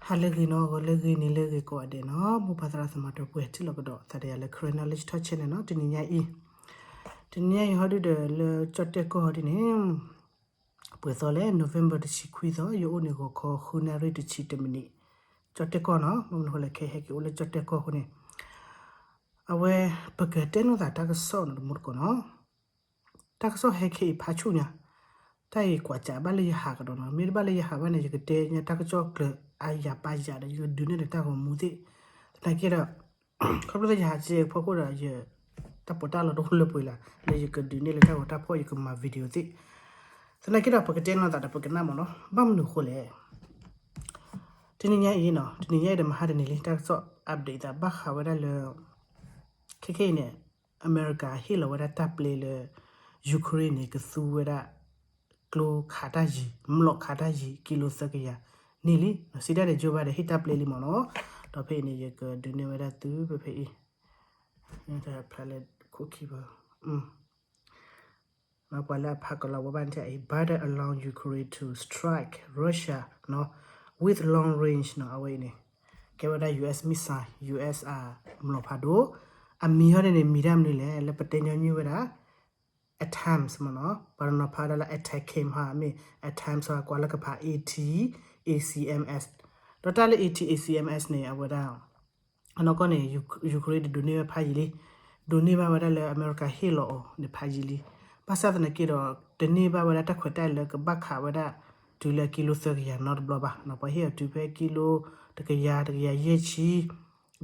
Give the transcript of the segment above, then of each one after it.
ဟါလၢအဂ့ၤနီၤ, ဂီၤလၢအဂ့ၤ, နံၤလၢအဂ့ၤကိးဂၤဒဲးနီၤ, မိၢ်ပၢ်သရၣ်သမါဒီပုၢ်ဝဲၢ်ထံၣ်လိာ်ကဒီးသးဒီးယၤလၢ Karen Knowledge Talk Channel နီၤ, တနံၤညါအံၤ, တနံၤညါအံၤဟီဒုဒီး လၢကၠီၣ်တဲၣ်ကီၢ်ဒ်န့ၣ်, ပှဲၤသီလဲၣ် November တဆံခွံသီ, ယအိၣ်န့ၣ်ဂီၤခီဃုနၣ်ရံၣ်တဆံတမံးနံး, ကၠီၣ်တဲၣ်ကီၢ်နီၤ, မနုၤဃိလဲၣ် ခဲဟဲက့ၤအိၣ်လၢကၠီၣ်တဲၣ်ကီၢ်အဃိန့ၣ်, အဝဲ ပကတဲလိာ်သးတၢ်ကစီၣ်နီၤ တမူတကိးနီၤ. တၢ်ကစီၣ်ဟဲခဲအံၤဖးဆူၣ်ညါ, တၢ်အံၤကွၢ်စးဘၣ်လၢယဟးကဒီးနီၤ, မ့ၢ်တဘၣ်လၢယဟးဘၣ်န့ၣ် ယကတဲညါတၢ်ကစီၣ်ကျၢၤအါယၤပာ်ယၤဒီး ယကဒုးနဲၣ်လၢတၢ်ဂီၤမူသ့ၣ်, သနာ်က့ဒီး ခီဖျိလၢယဟးစဲးဖီခိၣ်ဒီး ယတၢ်ပီးတၢ်လီတအိၣ်လၢပှဲၤလၢ် လၢယကဒုးနဲၣ်လၢတၢ်ဂီၤတၢ်ဖီၣ် ယကမၤ video သ့ၣ်, သနာ်က့ဒီး ပကတဲလိာ်သးဒီးပကနၣ်မ့ၢ်နီၤ, ဘၣ်မနုၤအဃိလဲၣ်. တနံၤညါအံၤနီၤ, တနံၤညါအံၤဒီးမဟါတနံၤလံ တၢ်ကစီၣ် update သးဘၣ်ဃးဝဲဒၣ်လၢ ခဲခဲအံၤန့ၣ် အမဲရကၤဟ့ၣ်လီၤဝဲဒၣ်တၢ်ပျဲလၢ Ukraine န့ၣ် ကသူဝဲဒၣ် ကျိခးတၢ်ယံၤ, မျိာ်ခးတၢ်ယံၤ ကံလိသၢကယၤန့ၣ်လံ, စံးတၢ်န့ၣ် Joe Biden ဟ့ၣ်တၢ်ပျဲလံမ့ၢ်နီၤ, ဒီးဖဲအံၤန့ၣ် ယကဒုးနဲၣ်ဝဲဒၣ်သုဖဲဖဲအံၤ, ဖျါလၢခိၣ်ခံဘၢ ပှၤလၢအဖးကလီၤဝဲဘၣ်န့ၣ် Biden allowing Ukraine to strike Russia နီၤ with long range နီၤ, အဝဲအံၤန့ၣ် ကဲဝဲဒၣ် US missile, US အမျိာ်ဖးဒိၣ်, အမံၤဟီဒ်န့ၣ် မံၤတၢ်မနုၤလဲၣ်, လၢပတဲညီနုၢ်ဝဲဒၣ် ATACMS မ့ၢ်နီၤ, ပှၤတနီၤဖးဝဲဒၣ်လၢ ATACMS ဟါမ့ၢ် ATACMS ဟါ ကွၢ်လၢကဖး A T A C M S, ဒီးတၢ်လၢ A T A C M S န့ၣ် အဝဲဒၣ် အနီၢ်ကီၢ်န့ၣ် Ukraine ဒိးန့ၢ်ဝဲဖးယံၤလံ, ဒိးန့ၢ်ဘၣ်ဝဲဒၣ်လၢအမဲရကၤဟ့ၣ်လီၤအီၤန့ၣ်ဖးယံၤလံ, ဘၣ်ဆၣ်သနာ်က့ဒီး တန့ၢ်ဘၣ်ဝဲဒၣ်တၢ်ခွဲးတၢ်ယာ်လၢကဘၣ်ခးဝဲဒၣ် တုၤလၢကံလိသၢကယၤနီတဘျီဘၣ်, ပှၤဟ့ၣ်အီၤတုၤဖဲကံလိတကယၤ တကယၤယဲၢ်ဆံ,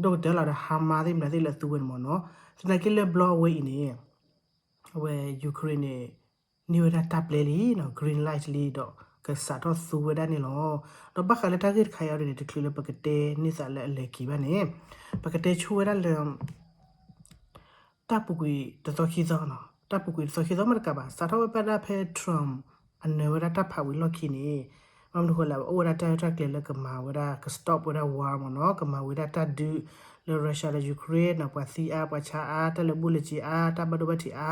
ဒိၣ်ကတၢၢ်လီၤဒီး HIMARS သ့ၣ်မတၤသ့ၣ်လၢအသူဝဲန့ၣ်မ့ၢ်နီၤ, သနာ်က့လၢဘျီအဝဲအံၤန့ၣ် အဝဲ Ukraine န့ၣ် န့ၢ်ဝဲဒၣ်တၢ်ပျဲလံနီၤ, green light လံဒီး ကစးထီၣ်သူဝဲဒၣ်န့ၣ်လီၤ. ဒီးဘၣ်ဃးလၢတၢ်ဂ့ၢ်တခါအံၤအံၤဒ်န့ၣ် တချုးလၢပကတဲန့ၢ်သးလၢအလဲၤက့ၤဘၣ်န့ၣ်, ပကတဲဆိဝဲဒၣ်လၢ တၢ်ပူၤကွံာ်တသီခံသီနီၤ, တၢ်ပူၤကွံာ်တသီခံသီမ့ၢ်တကးဘၣ် စးထီၣ်ဝဲဘၣ်ဒၣ်ဖဲ Trump အနၢၤဝဲဒၣ်တၢ်ဖးဝံၤလီၢ်ခံန့ၣ်, ဘၣ်မနုၤဃိလဲၣ် အဝဲအိၣ်ဝဲဒၣ်တၢ်ရဲၣ်တၢ်ကျဲၤလၢကမၤဝဲဒၣ် က stop ဝဲဒၣ် war မ့ၢ်နီၤ, ကမၤဝံၤဒၣ်တၢ်ဒုးလၢ Russia ဒီး Ukraine နီၤ, ပှၤသံအါ ပှၤဆါအါ, တၢ်လၢာ်ဘူၣ်လၢာ်စ့အါ, တၢ်ဘၣ်ဒိဘၣ်ထံးအါ,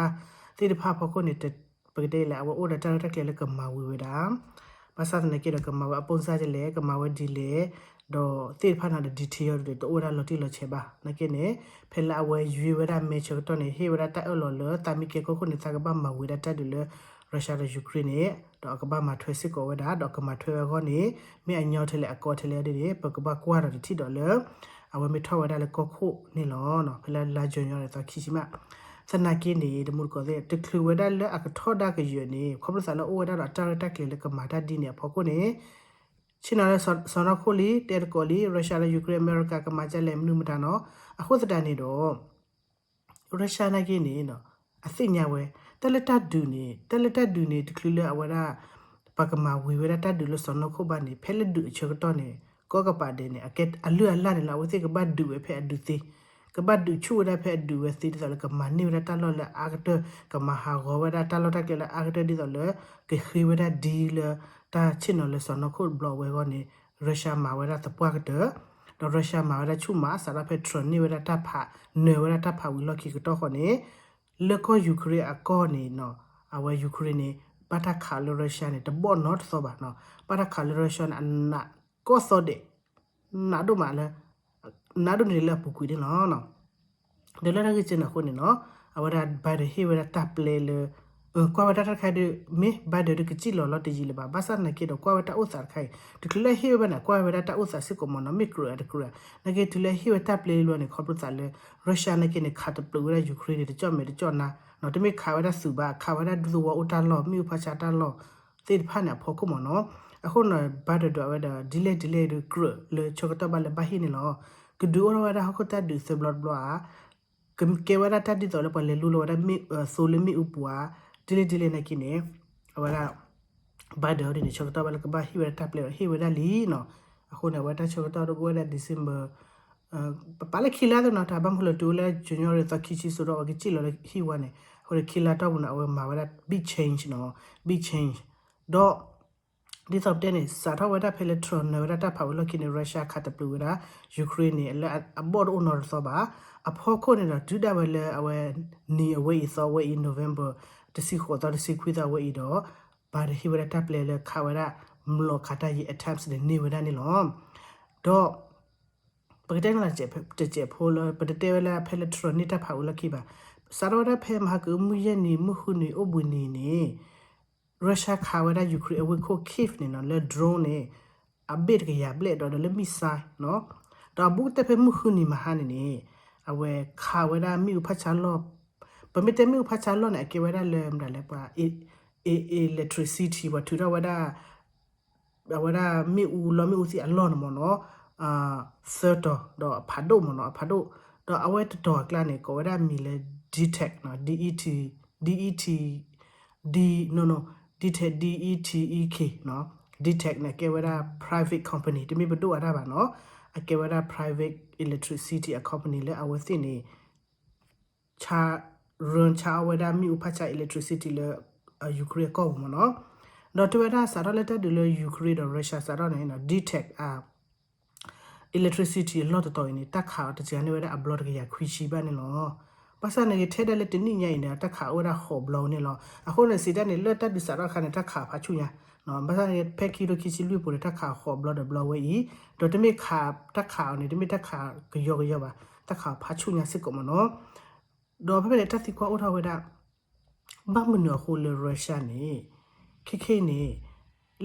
သ့ၣ်တဖၣ်အဖီခိၣ်န့ၣ် ပကတဲလဲၣ် အဝဲအိၣ်ဒီးတၢ်ရဲၣ်တၢ်ကျဲၤလၢကမၤဝံၤဝဲဒၣ် ဘၣ်ဆၣ်သနာ်က့ဒီး ကမၤဝဲအပိၢ်စၢ်ဒ်လဲၣ်, ကမၤဝဲဒ်လဲၣ်, ဒီးသ့ၣ်တဖၣ်န့ၣ်ဒီး detail ဒီး တအိၣ်ဝဲဒၣ်လီၤတံၢ်လီၤဆဲးဘၣ်. သနာ်က့န့ၣ် ဖဲလၢအဝဲယွ့ဝဲဒၣ်မဲဆၢကတီၢ်န့ၣ် ဟ့ၣ်ဝဲဒၣ်တၢ်အၢၣ်လီၤလၢ သးမ့ၢ်ကဲကီၢ်ခိၣ်န့ၣ် သးကဘၣ်မၤဝံၤဒၣ်တၢ်ဒုးလၢ Russia ဒီး Ukraine န့ၣ် ဒီးအကဘၣ်မၤထွဲစ့ၢ်ကီးဝဲဒၣ်, ဒီးကမၤထွဲဝဲအဂီၢ်န့ၣ် မ့ၢ်အညီထဲလဲၣ်အကီထဲလဲၣ်ဒ်န့ၣ် ပကဘၣ်ကွၢ်ဒီးတထံၣ်ဒီးလၢ အဝဲမ့ၢ်ထီၣ်ဝဲဒၣ်လၢကီၢ်ခိၣ်န့ၣ်လီၤ. ဖဲလၢလါယနူၤအါရံၤသီခံဆံမး, သနာ်က့န့ၣ် တမူတကိးသ့ၣ် တချုးဝဲဒၣ်လၢအကထီဒါကယၢၤန့ၣ် ခီဖျိသးလၢအိၣ်ဝဲဒၣ်ဒီးတၢ်ရဲၣ်တၢ်ကျဲၤလၢကမၤတၢ်ဒ်န့ၣ်အဖီခိၣ်န့ၣ် ဆ့ၣ်နီၤလၢစီၤနီၤခိၣ်လံ တဲတကိးလံ Russia ဒီး Ukraine အမဲရကၤကမၤဒ်လဲၣ်မနုၤမတၤနီၤ, အဃိသတးန့ၣ်ဒီး Russia နာ်က့န့ၣ် အသ့ၣ်ညါဝဲ တၢ်လၢတၢ်ဒုးန့ၣ် တၢ်လၢတၢ်ဒုးန့ၣ် တချုးလၢအဝဲဒၣ် ပှၤကမၤဝံၤဝဲဒၣ်တၢ်ဒုးလၢစီၤနီၤခိၣ်ဘၣ်န့ၣ် ဖဲလၢဒုးအဆၢကတီၢ်န့ၣ် ကီၢ်ကပၤဒဲးန့ၣ် အကဲအလုၢ်အလၢ်န့ၣ်လီၤ. အဝဲသ့ၣ်ကဘၣ်ဒုးဝဲဖဲအဒုးသ့, ကဘၣ်ဒုးဆူၣ်ဝဲဒၣ်ဖဲအဒုးဝဲသ့ ဒ်သိးလၢကမၤန့ၢ်ဝဲဒၣ်တၢ်လီၢ်လၢအအါကတၢၢ်, ကမၤဟးဂီၤဝဲဒၣ်တၢ်လီၢ်တၢ်ကျဲလၢအအါကတၢၢ် ဒ်သိးလၢ ကဃ့ဝဲဒၣ် deal လၢတၢ်ဆ့ၣ်နီၤလၢစီၤနီၤခိၣ်တဘျီဝဲအဂီၢ်န့ၣ် Russia မၤဝဲဒၣ်သပှၢ်ကတၢၢ်, ဒီး Russia မၤဝဲဒၣ်ဆူၣ်မး စးထီၣ်ဖဲ Trump န့ၢ်ဝဲဒၣ်တၢ်ဖး နၢၤဝဲဒၣ်တၢ်ဖးဝံၤလီၢ်ခံကတီၢ်ဃီန့ၣ် လၢကီၢ် Ukraine အကီၢ်န့ၣ်နီၤ, အဝဲ Ukraine န့ၣ် ဘၣ်တၢ်ခးလၢ Russia န့ၣ် တဘီၣ်နီတသီဘၣ်နီၤ, ဘၣ်တၢ်ခးလၢ Russia န့ၣ် အနးကီၢ်သီဒဲး, နးဒိၣ်မးလၢ နးဒိၣ်န့ၣ်လၢအပူၤကွံာ်န့ၣ်လီၤ. ဒီးလၢတၢ်ဂ့ၢ်ကဲန့ၣ်အဃိန့ၣ်နီၤ, အဝဲဒၣ် Biden ဟ့ၣ်ဝဲဒၣ်တၢ်ပျဲလၢ ကွၢ်ဝဲဒၣ်တၢ်တခါဒီး မ့ၢ် Biden ဒီးကစံၣ်လီၤလီၤတယံာ်လၢၤဘၣ်, ဘၣ်ဆၣ်သနာ်က့ဒီး ကွၢ်ဝဲတၢ်အိၣ်သးတခါအံၤ တချုးလၢဟ့ၣ်ဝဲဘၣ်န့ၣ် ကွၢ်ဝဲဒၣ်တၢ်အိၣ်သးစ့ၢ်ကီးမ့ၢ်နီၤ, မ့ၢ်ကြၢးအတကြၢး, နာ်က့တုၤလၢဟ့ၣ်ဝဲတၢ်ပျဲလံလီၤန့ၣ် ခီဖျိသးလၢ Russia နာ်က့န့ၣ် ခးတပျုာ်ဝဲဒၣ် Ukraine န့ၣ် တကၠီၣ်မဲာ်တကၠီၣ်နါ, တမ့ၢ်ခးဝဲဒၣ်သုးဘၣ်, ခးဝဲဒၣ်ဒူသဝီအိၣ်တၢ်လီၢ်, မ့ၣ်အူဖးဆါတၢ်လီၢ် သ့ၣ်တဖၣ်န့ၣ်အဖီခိၣ်မ့ၢ်နီၤ. အဃိန့ၣ် Biden ဒီးအဝဲဒီး ဒ်လဲၣ်ဒ်လဲၣ်ဒီးကြၢးလၢဆၢကတီၢ်ဘၣ်လၢဘၣ်ဟ့ၣ်န့ၣ်လီၤ. ကဒုးအိၣ်ထီၣ်ဝဲဒၣ်ဟီၣ်ခိၣ်တၢ်ဒုးသၢဘျီတဘျီဧါ ကကဲဝဲဒၣ်တၢ်ဒ်သိးလၢပှၤလဲၤလူလီၤဝဲဒၣ်မ့ၣ်အူ သိလၢမ့ၣ်အူပူၤဧါ, ဒ်လဲၣ်ဒ်လဲၣ်နာ်က့န့ၣ် အဝဲဒၣ် Biden ဒ်န့ၣ် ဆၢကတီၢ်ဘၣ်လၢကဘၣ်ဟ့ၣ်ဝဲဒၣ်တၢ်ပျဲဒီးဟ့ၣ်ဝဲဒၣ်လံနီၤ. အဃိန့ၣ် အဝဲတၢ်ဆၢကတီၢ်ဒီးကအိၣ်ဝဲဒၣ် December ပပာ်လၢခံလါသ့ၣ်နီၤ, တၢ်ဘၣ်မနုၤလဲၣ် တုၤဝဲလၢ January သီခံဆံစိၤဒီး အဝဲကစံၣ်လီၤလၢဟံၣ်ဝါန့ၣ်, အဃိန့ၣ် ခံလါတီၢ်ပူၤန့ၣ် အဝဲမၤဝဲဒၣ် big change နီၤ, big change ဒီး ဒ်သိးပတဲန့ၣ် စးထီၣ်ဝဲဒၣ်ဖဲလၢ Trump နၢၤဝဲဒၣ်တၢ်ဖးဝံၤလီၢ်ခံန့ၣ် Russia ခးတပျုာ်ဝဲဒၣ် Ukraine န့ၣ် လၢအဘီၣ်တအိၣ်နီတသီဘၣ်. အဖီခိၣ်န့ၣ်ဒီး တုၤဒၣ်ဝဲလၢအဝဲ နံၤအဝဲအံၤသီဝဲအံၤ November တဆံဃိးသီ တဆံခွံသီဝဲအံၤဒီး Biden ဟ့ၣ်ဝဲဒၣ်တၢ်ပျဲလၢခးဝဲဒၣ် မျိာ်ခးတၢ်ယံၤ ATACMS န့ၣ် န့ၢ်ဝဲဒၣ်န့ၣ်လီၤ. ဒီး ပကတဲန့ၣ်လီၤ တစဲးဖိလၢ ပတတဲဝဲလၢဖဲလၢ Trump န့ၢ်တၢ်ဖးအုးလီၢ်ခံဘၣ်. စးထီၣ်ဝဲဒၣ်ဖဲမဟါကအုမုၢ်ယဲၢ်နံၤ မုၢ်ဃုနံၤအိၣ်ဘှံးနံၤန့ၣ် Russia ခးဝဲဒၣ် Ukraine အဝ့ၢ်ခိၣ် Kyiv န့ၣ်နီၤ လၢ drone န့ၣ် အဘ့ၣ်တကယၤဘျဲၣ်ဒီး ဒီးလၢ missile နီၤ. ဒီးအဘူးကတၢၢ်ဖဲမုၢ်ဃုနံၤမဟါန့ၣ်န့ၣ် အဝဲခးဝဲဒၣ်မ့ၣ်အူဖးဆါလီၢ်, ပမ့ၢ်တဲမ့ၣ်အူဖးဆါလီၢ်န့ၣ် အကဲဝဲဒၣ်လၢမတၤလဲၣ် ပှၤ electricity ပှၤထုးထီၣ်ဝဲဒၣ် အဝဲဒၣ်မ့ၣ်အူလီၢ်မ့ၣ်အူသ့ၣ်အလီၢ်န့ၣ်မ့ၢ်နီၤ, သၢတီၤ ဒီးအဖးဒိၣ်မ့ၢ်နီၤ အဖးဒိၣ်, ဒီးအဝဲတတီၤအကျါန့ၣ် ကိးဝဲဒၣ်မံၤလၢ DTEK နီၤ DET, DET, D, no, no, DTEK, DETEK နီၤ, DTEK န့ၣ် အကဲဝဲဒၣ် private company တမ့ၢ်ပဒိၣ်အါတၢ်ဘၣ်နီၤ, အကဲဝဲဒၣ် private electricity အ company လၢအဝဲသ့ၣ်န့ၣ် ဆါ run ဆါအီၣ်ဝဲဒၣ်မ့ၣ်အူဖးဆါ electricity လၢ Ukraine အကီၢ်ပူၤမ့ၢ်နီၤ. ဒီးတဲဝဲဒၣ်စးထီၣ်လၢတၢ်ဒုးလၢ Ukraine ဒီး Russia စးထီၣ်န့ၣ် DTEK အ electricity အလီၢ်တတီၤအံၤန့ၣ် တၢ်ခးအီၤတစှၤန့ၢ်ဝဲဒၣ်အဘျီတကယၤခွံဆံဘၣ်န့ၣ်လီၤ. ဘၣ်ဆၣ်န့ၣ်ဂ့ၤ ထဲဒၣ်လၢတနံၣ်ညါအံၤန့ၣ် တၢ်ခးအိၣ်ဝဲဒၣ်ဃိးဘျီန့ၣ်လီၤ. အဃိန့ၣ် စံးတၢ်န့ၣ် လၢတၢ်ဒုးစးထီၣ်အခါန့ၣ် တၢ်ခးဖးဆူၣ်ညါ, ဘၣ်ဆၣ်န့ၣ် ဖဲခံကထိခံဆံလွံၢ်ပူၤန့ၣ် တၢ်ခးဃိးဘျီဒီးဘျီဝဲအံၤ, ဒီးတမ့ၢ်ခး တၢ်ခးအီၤန့ၣ် တမ့ၢ်တၢ်ခးကယီကယီဘၣ်, တၢ်ခးဖးဆူၣ်ညါစ့ၢ်ကီးမ့ၢ်နီၤ. ဒီးဖဲဖဲန့ၣ် တၢ်သံကွၢ်အိၣ်ထီၣ်ဝဲဒၣ် ဘၣ်မနုၤအဃိလၢ Russia န့ၣ် ခဲခဲအံၤန့ၣ်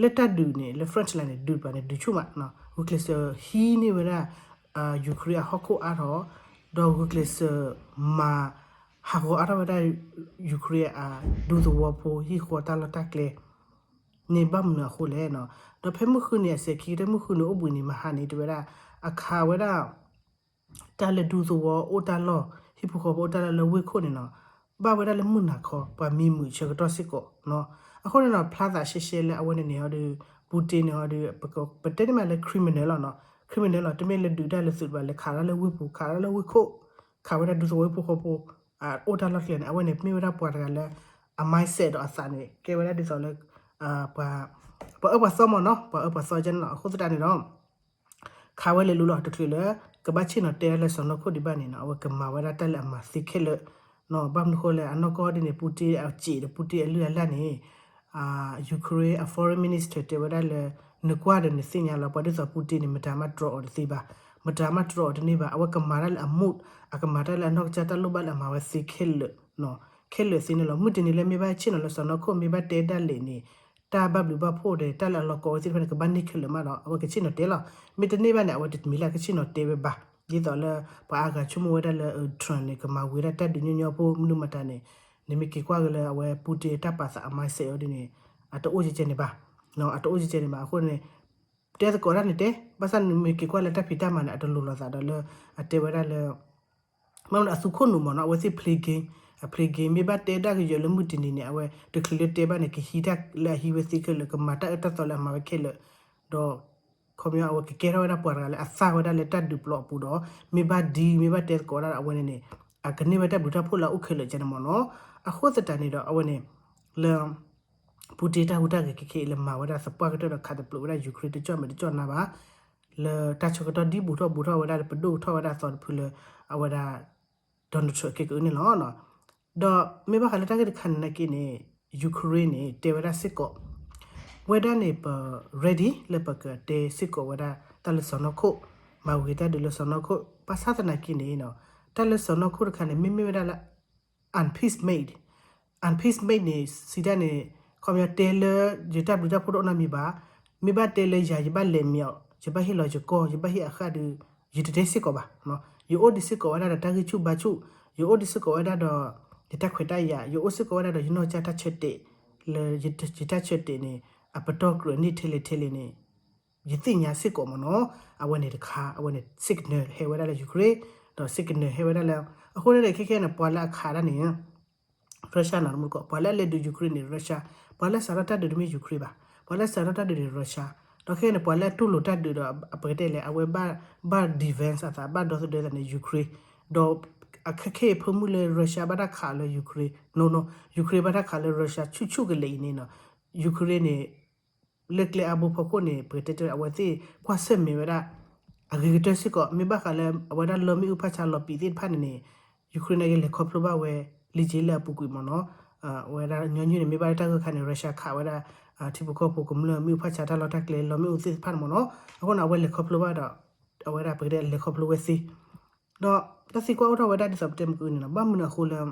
လၢတၢ်ဒုးန့ၣ် လၢ front line န့ၣ် ဒုးပှၤန့ၣ် ဒုးဆူၣ်မး, ဂုာ်ကျဲးစၢးဟံးန့ၢ်ဝဲဒၣ် Ukraine အဟီၣ်ခိၣ်အါထီၣ်, ဒီးဂုာ်ကျဲးစၢးမၤဟးဂီၤအါထီၣ်ဝဲဒၣ် Ukraine အဒူသဝီဖိ ဟံၣ်ဃီတၢ်လီၢ်တၢ်ကျဲန့ၣ် ဘၣ်မနုၤအဃိလဲၣ်နီၤ. ဒီးဖဲမုၢ်ဃုနံၤအစဲးခံ တမုၢ်ဃုနံၤအိၣ်ဘှံးနံၤမဟါန့ၣ် တဲဝဲဒၣ် အခးဝဲဒၣ် တၢ်လၢဒူသဝီအိၣ်တၢ်လီၢ် ဟံၣ်ဖိဃီဖိအိၣ်တၢ်လီၢ်လၢဝ့ၢ်ခိၣ်န့ၣ်နီၤ, ဘၣ်ဝဲဒၣ်လၢမုၢ်နၤခီ ပှၤမံမုာ်ဆၢကတီၢ်စ့ၢ်ကီးနီၤ. အဃိန့ၣ်နီၤ ဖျါသးရှဲရှဲလၢအဝဲန့ၣ်န့ၣ်ဟီဒီး Putin န့ၣ်ဟီဒီး ပတဲန့ၢ်မးလၢ criminal လီၤနီၤ, criminal လီၤ, တမ့ၢ်လၢဒုးတၢ်လၢသုးတဘၣ် လဲၤခးတၢ်လၢဝ့ၢ်ပူၤ ခးတၢ်လၢဝ့ၢ်ခိၣ် ခးဝဲဒၣ်ဒူသဝီဟံၣ်ဖိဃီဖိ အိၣ်တၢ်လီၢ်ကျဲန့ၣ် အဝဲန့ၣ်မ့ၢ်ဝဲဒၣ်ပှၤတဂၤလၢ အ mindset ဒီးအသးန့ၣ် ကဲဝဲဒၣ်ဒ်သိးလၢ ပှၤ ပှၤအၢပှၤသီမ့ၢ်နီၤ, ပှၤအၢပှၤသီကဲန့ၣ်လီၤ. အဃိသတးန့ၣ်ဒီး ခးဝဲလဲၤလူၤလီၤတချုးလၢ ကဘၣ်ဆ့ၣ်နီၤတဲဒၣ်လၢစီၢ်နီၤခိၣ်ဒံးဘၣ်န့ၣ်နီၤ, အဝဲကမၤဝဲဒၣ်တၢ်လၢအမၤသ့ခဲလၢာ်နီၤ. ဘၣ်မနုၤဃိလဲၣ် အနီၢ်ကီၢ်ဒ်န့ၣ် Putin အစံးဒီး Putin အလုၢ်အလၢ်န့ၣ် Ukraine အ foreign minister တဲဝဲဒၣ်လၢ နကွၢ်ဒီးနသ့ၣ်ညါလီၤ ပှၤဒ်သိး Putin န့ၣ် မတၤမးတြီအီၤတသ့ဘၣ်, မတၤမးတြီအီၤတန့ၢ်ဘၣ်, အဝဲကမၤတၢ်လၢအ mode အကမၤတၢ်လၢအနီၢ်ကစၢ်တၢ်လိၣ်ဘၣ်လၢအမၤဝဲသ့ခဲလၢာ် ခဲလၢာ်သ့န့ၣ်လီၤ. မုၢ်တနံၤလၢမ့ၢ်ဘၣ်ဆ့ၣ်နီၤလၢစီၢ်နီၤခိၣ် မ့ၢ်ဘၣ်တဲဒၣ်လဲာ်န့ၣ် တၢ်ဘၣ်ဘျုးဘၣ်ဖှိၣ်ဒီး တၢ်လၢအလီၤကီဝဲသ့ၣ်တဖၣ်န့ၣ် ကဘၣ်န့ၢ်ခဲလၢာ်မးဒီး အဝဲကဆ့ၣ်နီၤတဲလီၤ. မ့ၢ်တန့ၢ်ဘၣ်န့ၣ် အဝဲတမံၤလၢ်ကဆ့ၣ်နီၤတဲဝဲဘၣ်. ဒ်သိးလၢ ပှၤအါဂၤဆိကမိၣ်ဝဲဒၣ်လၢ Trump န့ၣ် ကမၤဝံၤဒၣ်တၢ်ဒုးညီညီဖိ မနုၤမတၤန့ၣ် နမ့ၢ်က့ၤကွၢ်က့ၤလၢအဝဲ Putin တၢ်ပာ်သးအ mindset အီၤဒ်န့ၣ် အတအိၣ်ကဲကဲန့ၣ်ဘၣ်, အတအိၣ်ကဲကဲန့ၣ်ဘၣ်. အဃိန့ၣ် တဲသကိးတၢ်န့ၣ်တဲ, ဘၣ်ဆၣ်နမ့ၢ်က့ၤကွၢ်လၢတၢ်ဖံးတၢ်မၤန့ၣ် အတလိၤလိာ်သးဒီးလၢ အတဲဝဲဒၣ်လၢ မ့ၢ်အသူခိၣ်နူာ်မ့ၢ်နီၤ, အဝဲသ့ၣ် play game, အ play game မ့ၢ်ဘၣ်တဲဒၣ်ကယီၤလၢမုၢ်တနံၤန့ၣ် အဝဲတချုးလၢတဲဘၣ်န့ၣ် ကဟံးတၢ်လၢအဟံးဝဲသ့ခဲလၢာ်, ကမၤတၢ်အၢတၢ်သီလၢအမၤဝဲခဲလၢာ်, ဒီး ခီပညီအဝဲကကဲထီၣ်ဝဲဒၣ်ပှၤတဂၤလၢအသၣ်ဝဲဒၣ်လၢတၢ်ဒုးပျီအပူၤဒီး မ့ၢ်ဘၣ်ဒံ မ့ၢ်ဘၣ်တဲသကိးဒၣ်အဝဲန့ၣ်န့ၣ် အကန့ၢ်ဝဲတၢ်ဘျုးတၢ်ဖှိၣ်လၢအအိၣ်ခဲလၢာ်ကဲန့ၣ်မ့ၢ်နီၤ. အဃိသတးန့ၣ်ဒီး အဝဲန့ၣ် လၢ Putin တၢ်ဟူးတၢ်ဂဲၤခဲခဲအံၤလၢမၤဝဲဒၣ်သပှၢ်ကတၢၢ်ဒီးခးတပျုာ်ဝဲဒၣ် Ukraine တကၠီၣ်မဲာ်တကၠီၣ်နါဘၣ် လၢတၢ်ဆၢကတီၢ်ဒ်ဘူးထီၣ်ဘူးထီၣ်ဝဲဒၣ် ပဒိၣ်ကထီၣ်ဝဲဒၣ်အသီတဖုလၢ အဝဲဒၣ် Donald Trump က့ၤကအုန့ၣ်လီၤ. ဒီးမ့ၢ်ဘၣ်ဃးလၢတၢ်ဂ့ၢ်တခါန့ၣ်နာ်က့န့ၣ် Ukraine န့ၣ် တဲဝဲဒၣ်စ့ၢ်ကီး ဝဲဒၣ်န့ၣ် ပ ready လၢပကတဲစ့ၢ်ကီးဝဲဒၣ်တၢ်လၢစီၢ်နီၤခိၣ်, မၤဝံၤတၢ်ဒုးလၢစီၢ်နီၤခိၣ်, ဘၣ်ဆၣ်သနာ်က့န့ၣ် တၢ်လၢစီၢ်နီၤခိၣ်တခါန့ၣ် မ့မ့ၢ်ဝဲဒၣ်လၢ unpeace made, unpeace made န့ၣ် စံးတၢ်န့ၣ် ခီပညီတဲလၢ ယတၢ်ဘျုးတၢ်ဖှိၣ်တအိၣ်နီတမံၤဘၣ်, မ့ၢ်ဘၣ်တဲလၢယၤ ယဘၣ်လဲၤမ့ၤအီၤ, ယဘၣ်ဟ့ၣ်လီၤယကီၢ်, ယဘၣ်ဟ့ၣ်အဃၢ်ဒီး ယတတဲစ့ၢ်ကီးဘၣ်. ယအိၣ်ဒံးစ့ၢ်ကီးဝဲဒၣ်ဒီးတၢ်ဂံၢ်ဆူၣ်ဘါဆူၣ်, ယအိၣ်ဒံးစ့ၢ်ကီးဝဲဒၣ်ဒီး ယတၢ်ခွဲးတၢ်ယာ်, ယအိၣ်စ့ၢ်ကီးဝဲဒၣ်ဒီးယနီၢ်ကစၢ်တၢ်ဆၢတဲာ်, လၢ ယတၢ်ဆၢတဲာ်န့ၣ် အပတီၢ်ကြၢးန့ၢ်ထဲလဲၣ်ထဲလဲၣ်န့ၣ် ယသ့ၣ်ညါစ့ၢ်ကီးမ့ၢ်နီၤ. အဝဲန့ၣ်တခါ အဝဲန့ၣ် signal ဟဲဝဲဒၣ်လၢ Ukraine, ဒီး signal ဟဲဝဲဒၣ်လၢ အဃိန့ၣ် ခဲခဲန့ၣ် ပှၤလၢအခးဒၣ်န့ၣ် Russia နီၤ, ပှၤလၢအလဲၤဒုး Ukraine န့ၣ် Russia, ပှၤလၢစးထီၣ်တၢ်ဒုးတမ့ၢ် Ukraine ဘၣ်, ပှၤလၢစးထီၣ်တၢ်ဒုးန့ၣ် Russia, ဒီးခဲခဲန့ၣ် ပှၤလၢအတူၢ်လိာ်တၢ်ဒုးဒီး ပကတဲလဲၣ် အဝဲဘၣ် defense အသး ဘၣ်ဒီသဒၢသးန့ၣ် Ukraine, ဒီးအခဲခဲအံၤ ဖၢမုၢ်လၢ Russia ဘၣ်တၢ်ခးလၢ Ukraine, no no, Ukraine ဘၣ်တၢ်ခးလၢ Russia ဆူၣ်ဆူၣ်ကလဲာ်အံၤန့ၣ်နီၤ, Ukraine န့ၣ် လၢကျဲအါဘိဖီခိၣ်န့ၣ် ပကတဲတဲအဝဲသ့ၣ်ကွၢ်ဆၢၣ်မဲာ်ဝဲဒၣ် အဂ့ၤကတၢၢ်စ့ၢ်ကီး, မ့ၢ်ဘၣ်ဃးလၢအဝဲဒၣ်လီမ့ၣ်အူဖၣ်ဆါလီၤပံာ်သ့ၣ်တဖၣ်န့ၣ်န့ၣ် Ukraine န့ၣ်ကလဲၤခီဖျိဘၣ်ဝဲ လံာ်က့လၢအပူၤကွံာ်မ့ၢ်နီၤ, အဝဲဒၣ်ညီနုၢ်န့ၣ် မ့ၢ်ဘၣ်လၢတၢ်ဂိၢ်ခါန့ၣ် Russia ခးဝဲဒၣ် ထံဖိကီၢ်ဖိကမျၢၢ်မ့ၣ်အူဖၣ်ဆါတၢ်လီၢ်တၢ်ကျဲလီမ့ၣ်အူသ့ၣ်တဖၣ်န့ၣ်မ့ၢ်နီၤ, အဃိန့ၣ် အဝဲလဲၤခီဖျိဘၣ်ဒီး အဝဲဒၣ်ပကတဲလဲၤခီဖျိဝဲသ့ ဒီးတၢ်သံကွၢ်အိၣ်ထီၣ်ဝဲဒၣ်ဒ်သိးပတဲမုၢ်ကနံၤနီၤ ဘၣ်မနုၤအဃိလၢ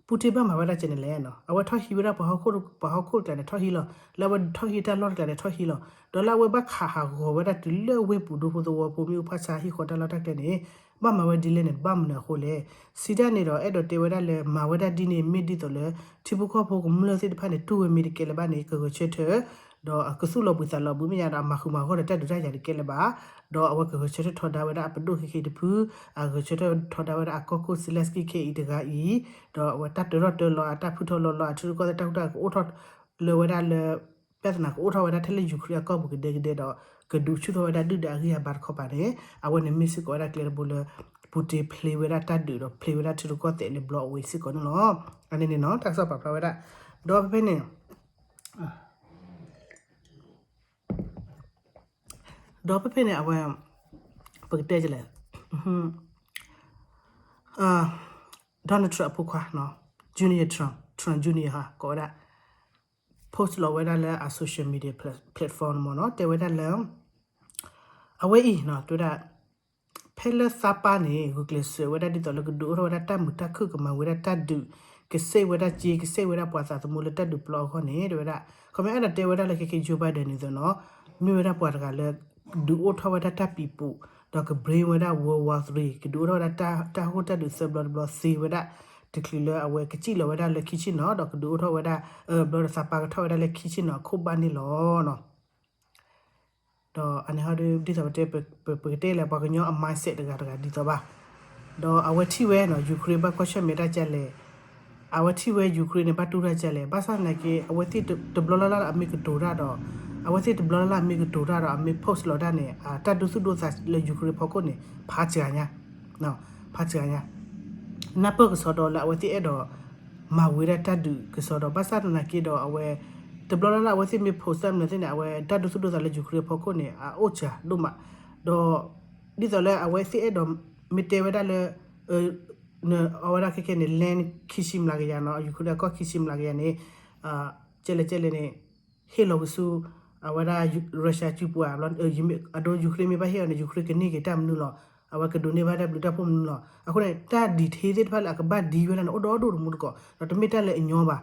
Putin ဘၣ်မၤဝဲဒၣ်ကဲန့ၣ်လဲၣ်နီၤ အဝဲထီၣ်ဟံးဝဲဒၣ်ပှၤဟီၣ်ခိၣ် ပှၤဟီၣ်ခိၣ်တကျါန့ၣ်ထီၣ်ဟံးလီၤ လၢအဝဲထီၣ်ဟံးတၢ်လီၢ်တကျါန့ၣ်ထီၣ်ဟံးလီၤ ဒီးလၢအဝဲဘၣ်ခးဟးဂီၤဝဲဒၣ်တုၤလၢဝ့ၢ်ပူၤဒူဖိသဝီဖိမ့ၣ်အူဖၣ်ဆါဟံၣ်ဃီတၢ်လီၢ်တၢ်ကျဲန့ၣ် ဘၣ်မၤဝဲဒ်လဲၣ်န့ၣ် ဘၣ်မနုၤအဃိလဲၣ် စံးတၢ်န့ၣ်ဒီး အဲၣ်ဒိးတဲဝဲဒၣ်လၢ မၤဝဲဒၣ်ဒ်န့ၣ် မ့ၢ်ဒ်သိးလၢ ထံဖိကီၢ်ဖိကမျၢၢ်သ့ၣ်တဖၣ်န့ၣ် တူၢ်ဝဲမ့ၢ်တကဲလၢၤဘၣ်န့ၣ် ကဂဲၤဆၢထၢၣ် ဒီးကသူၣ်လီၤဘှံးသးလီၤဘှံးမ့ၢ်ယါဒီး အမၤဃုာ်မၤဂီၢ်ဒီးတၢ်ဒုးတၢ်ယၤတကဲလၢၤဘၣ် ဒီးအဝဲကဂဲၤဆၢထၢၣ်ထီဒါဝဲဒၣ်အပဒိၣ်ခဲခဲအံၤတဖု အဂဲၤဆၢထၢၣ်ထီဒါဝဲဒၣ်အကီၢ်ခိၣ် Zelensky ခဲအံၤတဂၤအံၤ ဒီးအဝဲတၢ်တၢထီၣ်တၢလီၤ အတၢ်ဖုထီၣ်လီၤလီၤ အထံရူၢ်ကီၢ်သဲးတၢ်ဟူးတၢ်ဂဲၤကအိၣ်ထီၣ် လၢဝဲဒၣ်လၢ ပြဿနာကအိၣ်ထီၣ်ဝဲဒၣ်ထဲလၢ Ukraine အကီၢ်ပူၤကဒဲကဒဲဒီး ကဒုးဆူၣ်ထီၣ်ဝဲဒၣ်ဒုၣ်ဒါအဂံၢ်အဘါတခီပၤန့ၣ် အဝဲန့ၣ်မ့ၢ်စ့ၢ်ကီးဝဲဒၣ်ကျဲတဘိလၢ Putin ဖျ့ဝဲဒၣ်တၢ်ဒုးဒီး ဖျ့ဝဲဒၣ်ထံရူၢ်ကီၢ်သဲးလၢဘျီအဝဲစ့ၢ်ကီးန့ၣ်လီၤ. အန့ၣ်န့ၣ်နီၤ တၢ်ကစီၣ်ပာ်ဖျါဝဲဒၣ် ဒီးဖဲဖဲန့ၣ် ဒီးဖဲဖဲန့ၣ် အဝဲ ပကတဲလဲၣ် Donald Trump အဖိခွါ Junior Trump, Trump Junior ဟါ ကိးဝဲဒၣ် post လီၤဝဲဒၣ်လၢအ social media platform မ့ၢ်နီၤ တဲဝဲဒၣ်လၢ အဝဲအံၤနီၤ တဲဝဲဒၣ် ဖဲလၢသးပၢ်န့ၣ် ဂုာ်ကျဲးစၢးဝဲဒၣ်ဒ်သိးလၢကဒုးအိၣ်ထီၣ်ဝဲဒၣ်တၢ်မုာ်တၢ်ခုၣ် ကမၤဝဲဒၣ်တၢ်ဒုး ကစ့ၣ်ဝဲဒၣ်က့ ကစ့ၣ်ဝဲဒၣ်ပှၤသးသမူလၢတၢ်ဒုးပျီအဂီၢ်န့ၣ် တဲဝဲဒၣ် ခီမ့ၢ်အဲၣ်ဒိးတဲဝဲဒၣ်လၢခဲခဲ Joe Biden န့ၣ်သိးနီၤ မ့ၢ်ဝဲဒၣ်ပှၤတဂၤလၢ ဒုးအိၣ်ထီၣ်ဝဲဒၣ်တၢ်ပံာ်ပူၤ ဒီးက bring ဝဲဒၣ် World War Three ကဒုးအိၣ်ထီၣ်ဝဲဒၣ်တၢ်ဟီၣ်ခိၣ်တၢ်ဒုးသၢဘျီတဘျီသ့ဝဲဒၣ် တချုးလၢအဝဲကစံၣ်လီၤဝဲဒၣ်လၢခံဆ့ၣ်နီၤ ဒီးကဒုးအိၣ်ထီၣ်ဝဲဒၣ် ဘျီဒီးသးပၢ်ကထီၣ်ဝဲဒၣ်လၢခံဆ့ၣ်နီၤ အခိၣ်ဘၣ်န့ၣ်လီၤ. ဒီးအန့ၣ်ဟီဒ်သိးပတဲ ပကတဲလၢပှၤကညီအ mindset တဂၤတဂၤဒ်သိးဘၣ်. ဒီးအဝဲထံၣ်ဝဲနီၤ Ukraine ဘၣ်ကွၢ်ဆၢၣ်မဲာ်တၢ်ကလဲၣ်, အဝဲထံၣ်ဝဲ Ukraine န့ၣ် ဘၣ်တူၢ်တၢ်ကလဲၣ်, ဘၣ်ဆၣ်သနာ်က့ အဝဲသ့ၣ်တဘျီလၢ်လၢ်လၢအမ့ၢ်ကတိၤတၢ်ဒီး အဝဲသ့ၣ်တဘျီလၢ်လၢ်အမ့ၢ်ကတိၤတၢ်ဒီး အမ့ၢ် post လီၤတၢ်န့ၣ် တၢ်ဒိသူၣ်ဒိသးလၢ Ukraine ဖီခိၣ်န့ၣ် ဖးစှၤညါ ဖးစှၤညါ နၢ်ပၢၢ်ကစီဒီလၢအဝဲသ့ၣ်အဲၣ်ဒိး မၤဝဲဒၣ်တၢ်ဒုးကစီဒီ ဘၣ်ဆၣ်သနာ်က့ဒီးအဝဲ တဘျီလၢ်လၢ်အဝဲသ့ၣ်မ့ၢ် post တၢ်မနုၤသ့ၣ်န့ၣ် အဝဲတၢ်ဒိသူၣ်ဒိသးလၢ Ukraine ဖီခိၣ်န့ၣ် အအိၣ်စှၤဒိၣ်မး, ဒီး ဒ်သိးလၢအဝဲသ့ၣ်အဲၣ်ဒိးမ့ၢ်တဲဝဲဒၣ်လၢ အဝဲဒၣ်ခဲခဲန့ၣ် land ခံဆံမျးကယၤနီၤ Ukraine အကီၢ်ခံဆံမျးကယၤန့ၣ် ကဲလဲၣ်ကဲလဲၣ်န့ၣ် ဟ့ၣ်လီၤကဆူ အဝဲဒၣ် Russia စုပူၤဧါ, အဒိ Ukraine မ့ၢ်ဘၣ်ဟ့ၣ်အီၤန့ၣ် Ukraine ကန့ၢ်က့ၤတၢ်မနုၤလီၤ, အဝဲကဒိးန့ၢ်ဘၣ်တၢ်ဘျုးတၢ်ဖှိၣ်မနုၤလီၤ, အဃိန့ၣ် တၢ် detail သ့ၣ်တဖၣ်လၢအကဘၣ်ဒံဝဲဒၣ်န့ၣ် အိၣ်ဒီဒူၣ်တမူတကိး ဒီးတမ့ၢ်တၢ်လၢအညီဘၣ်.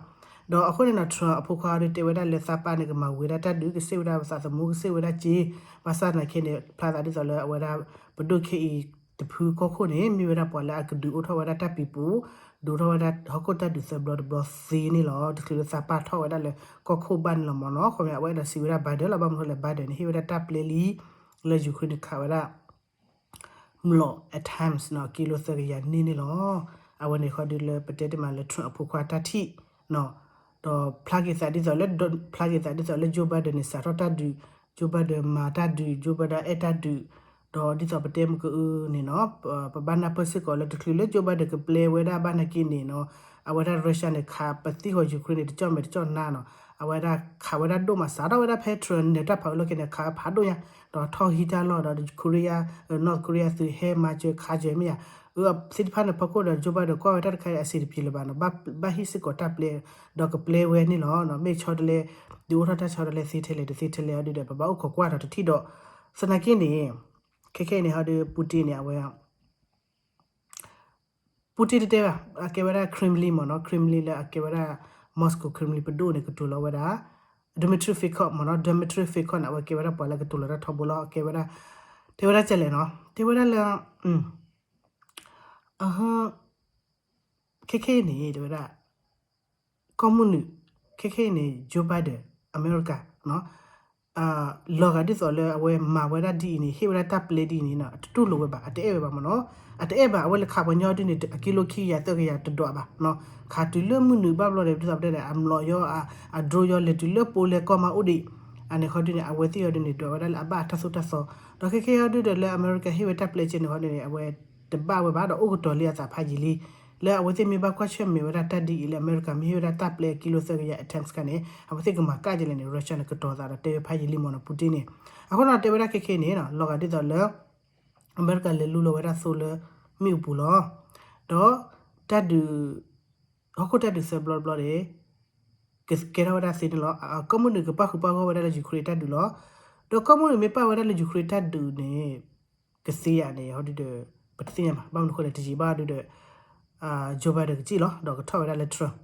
ဒီးအဃိန့ၣ်နီၤ Trump အဖိခွါဒီးတဲဝဲဒၣ်လၢသးပၢ်န့ၣ် ကမၤဝဲဒၣ်တၢ်ဒုး ကစ့ၣ်ဝဲဒၣ်ပသးသမူ ကစ့ၣ်ဝဲဒၣ်စ့, ဘၣ်ဆၣ်သနာ်က့န့ၣ် ဖျါသးဒ်သိးလၢအဝဲဒၣ် ပဒိၣ်ခဲအံၤတဖုကီၢ်ခိၣ်န့ၣ် မ့ၢ်ဝဲဒၣ်ပှၤလၢအကဒုးအိၣ်ထီၣ်ဝဲဒၣ်တၢ်ပံာ်ပူၤ, ဒုးအိၣ်ထီၣ်ဝဲဒၣ်ဟီၣ်ခိၣ်တၢ်ဒုးသၢဘျီတဘျီသ့န့ၣ်လီၤ. တချုးလၢသးပၢ်ထီၣ်ဝဲဒၣ်လၢကီၢ်ခိၣ်ဘၣ်န့ၣ်လီၤမ့ၢ်နီၤ. ခီမ့ၢ်အဝဲအဲၣ်ဒိးစံးဝဲဒၣ် Biden လီၤ, ဘၣ်မနုၤလဲၣ် Biden န့ၣ် ဟ့ၣ်ဝဲဒၣ်တၢ်ပျဲလံ လၢ Ukraine န့ၣ်ခးဝဲဒၣ် မျိာ် အ times နီၤ ကံလိသၢကယၤန့ၣ်န့ၣ်လီၤ. အဝဲန့ၣ်ဃီဒုးလၢပတဲတ့ၢ်မးလၢ Trump အဖိခွါတၢ်ထံၣ်နီၤ, ဒီးဖျါက့ၤသးဒ်သိးလၢ ဖျါက့ၤသးဒ်သိးလၢ Joe Biden န့ၣ် စးထီၣ်တၢ်ဒုး, Joe Biden မၤတၢ်ဒုး, Joe Biden အဲၣ်တၢ်ဒုး, ဒီးဒ်သိးပတဲမုၢ်ကအုန့ၣ်နီၤ, ပဘၣ်နၢ်ပၢၢ်စ့ၢ်ကီးလၢတချုးလၢ Joe Biden ကပျဲဝဲဒၣ်ဘၣ်နာ်က့န့ၣ်နီၤ, အဝဲဒၣ် Russia န့ၣ် ခးပသံၣ်ဃီၤ Ukraine န့ၣ် တကၠီၣ်မဲာ်တကၠီၣ်နါနီၤ, အဝဲဒၣ်ခးဝဲဒၣ်ဒိၣ်မး စးထီၣ်ဝဲဒၣ်ဖဲ Trump နၢၤတၢ်ဖးအၢလီၢ်ခံန့ၣ် ခးဝဲဖးဒိၣ်ညါ, ဒီးထီၣ်ဟံးတၢ်လီၢ်ဒီး Korea, North Korea သုးဟဲမၤစၢၤခးစၢၤမ့ၢ်ဧါ, အသ့ၣ်တဖၣ်န့ၣ်ဖီခိၣ်ဒီး Joe Biden ကွၢ်ဝဲတၢ်တခါအံၤ အဆင်တပြေလၢၤဘၣ်နီၤ, ဘၣ်ဟ့ၣ်စ့ၢ်ကီးတၢ်ပျဲ ဒီးကပျဲဝဲန့ၣ်လီၤ. မ့ၢ်ဆီတလဲ ဒုးအိၣ်ထီၣ်တၢ်ဆီတလဲသ့ထဲလဲၣ်တသ့ထဲလဲၣ်အီၤဒုးဒီး ပဘၣ်အိၣ်ခိးကွၢ်ဒီးတထံၣ်ဒီး သနာ်က့န့ၣ် ခဲခဲအံၤန့ၣ်ဟီဒုး Putin န့ၣ် အဝဲ Putin တတဲဘၣ်, အကဲဝဲဒၣ် Kremlin မ့ၢ်နီၤ, Kremlin လၢအကဲဝဲဒၣ် Moscow Kremlin ပဒိၣ်န့ၣ် ကတိၤလီၤဝဲဒၣ် Dmitry Peskov မ့ၢ်နီၤ, Dmitry Peskov န့ၣ် အဝဲကဲဝဲဒၣ်ပှၤလၢကတိၤလီၤတၢ်ထီဘိလီၤ, အကဲဝဲဒၣ် တဲဝဲဒၣ်ကဲလဲၣ်နီၤ, တဲဝဲဒၣ်လၢ အဟ ခဲခဲအံၤန့ၣ် တဲဝဲဒၣ် ကီၢ်မုၢ်နုာ် ခဲခဲအံၤန့ၣ် Joe Biden အမဲရကၤ လီၤဂာ်ဒ်သိးလၢအဝဲမၤဝဲဒၣ်ဒ်အံၤန့ၣ် ဟ့ၣ်ဝဲဒၣ်တၢ်ပျဲဒ်အံၤန့ၣ် အတတူၢ်လိာ်ဝဲဘၣ်, အတအဲၣ်ဝဲဘၣ်မ့ၢ်နီၤ, အတအဲၣ်ဘၣ်, အဝဲလဲၤခးပှၤညီဒ်န့ၣ် အကံလိခံကယၤသၢကယၤတဒွးဘၣ်, ခးတုၤလၢမုၢ်နုာ်ဘၣ်ဘျီန့ၣ် ဒ်သိးပတဲန့ၣ် အမျိာ်ယီၤ အ drone ယီၤလဲၤတုၤလၢပူၤလဲၤကီၢ်မးအိၣ်ဒံး, အန့ၣ်ခီဒုးန့ၣ် အဝဲသ့ၣ်အီၤဒုးန့ၣ် ဒွးဝဲဒၣ်လၢအဘၣ်အတၢ်သိၣ်တၢ်သီ, ဒီးခဲခဲအီၤဒုးဒီးလၢအမဲရကၤဟ့ၣ်ဝဲတၢ်ပျဲကဲန့ၣ်ခီဒုးန့ၣ် အဝဲ တဘၣ်ဝဲဘၣ်ဒီးအိၣ်ကတီၤလံအသးဖးယံာ်လံ, လၢအဝဲသ့ၣ်မ့ၢ်ဘၣ်ကွၢ်ဆၢၣ်မဲာ်ဝဲဒၣ်တၢ်ဒ်အံၤလၢအမဲရကၤမ့ၢ်ဟ့ၣ်ဝဲဒၣ်တၢ်ပျဲအကံလိသၢကယၤ အ times ခါန့ၣ် အဝဲသ့ၣ်ကမၤကၢ်ကလဲၣ်န့ၣ် Russia န့ၣ် ကတီၤသးဒီးတဲဝဲဖးယံာ်လံမ့ၢ်နီၤ Putin န့ၣ်, အဃိန့ၣ်တဲဝဲဒၣ်ခဲခဲအံၤန့ၣ် လီၤဂာ်ဒ်သိးလၢ အမဲရကၤလဲၤလူလီၤဝဲဒၣ်သိလၢမ့ၣ်အူပူၤလီၤ, ဒီးတၢ်ဒုး ဟီၣ်ခိၣ်တၢ်ဒုးသၢဘျီတဘျီန့ၣ် ကကဲထီၣ်ဝဲဒၣ်သ့န့ၣ်လီၤ. ကီၢ်မုၢ်နုာ်ကပၣ်ဃုာ်ပၣ်ဂီၢ်ဝဲဒၣ်လၢ Ukraine တၢ်ဒုးလီၤ. ဒီးကီၢ်မုၢ်နုာ်မ့ၢ်ပၣ်ဝဲဒၣ်လၢ Ukraine တၢ်ဒုးန့ၣ် ကသ့ဧါန့ၣ် ဟီဒုဒီး ပတသ့ၣ်ညါဘၣ်. ဘၣ်မနုၤအဃိလဲၣ် တယံာ်ဘၣ်ဒုဒီး Joe Biden ကစံၣ်လီၤ ဒီးကထီၣ်ဝဲဒၣ်လၢ Trump,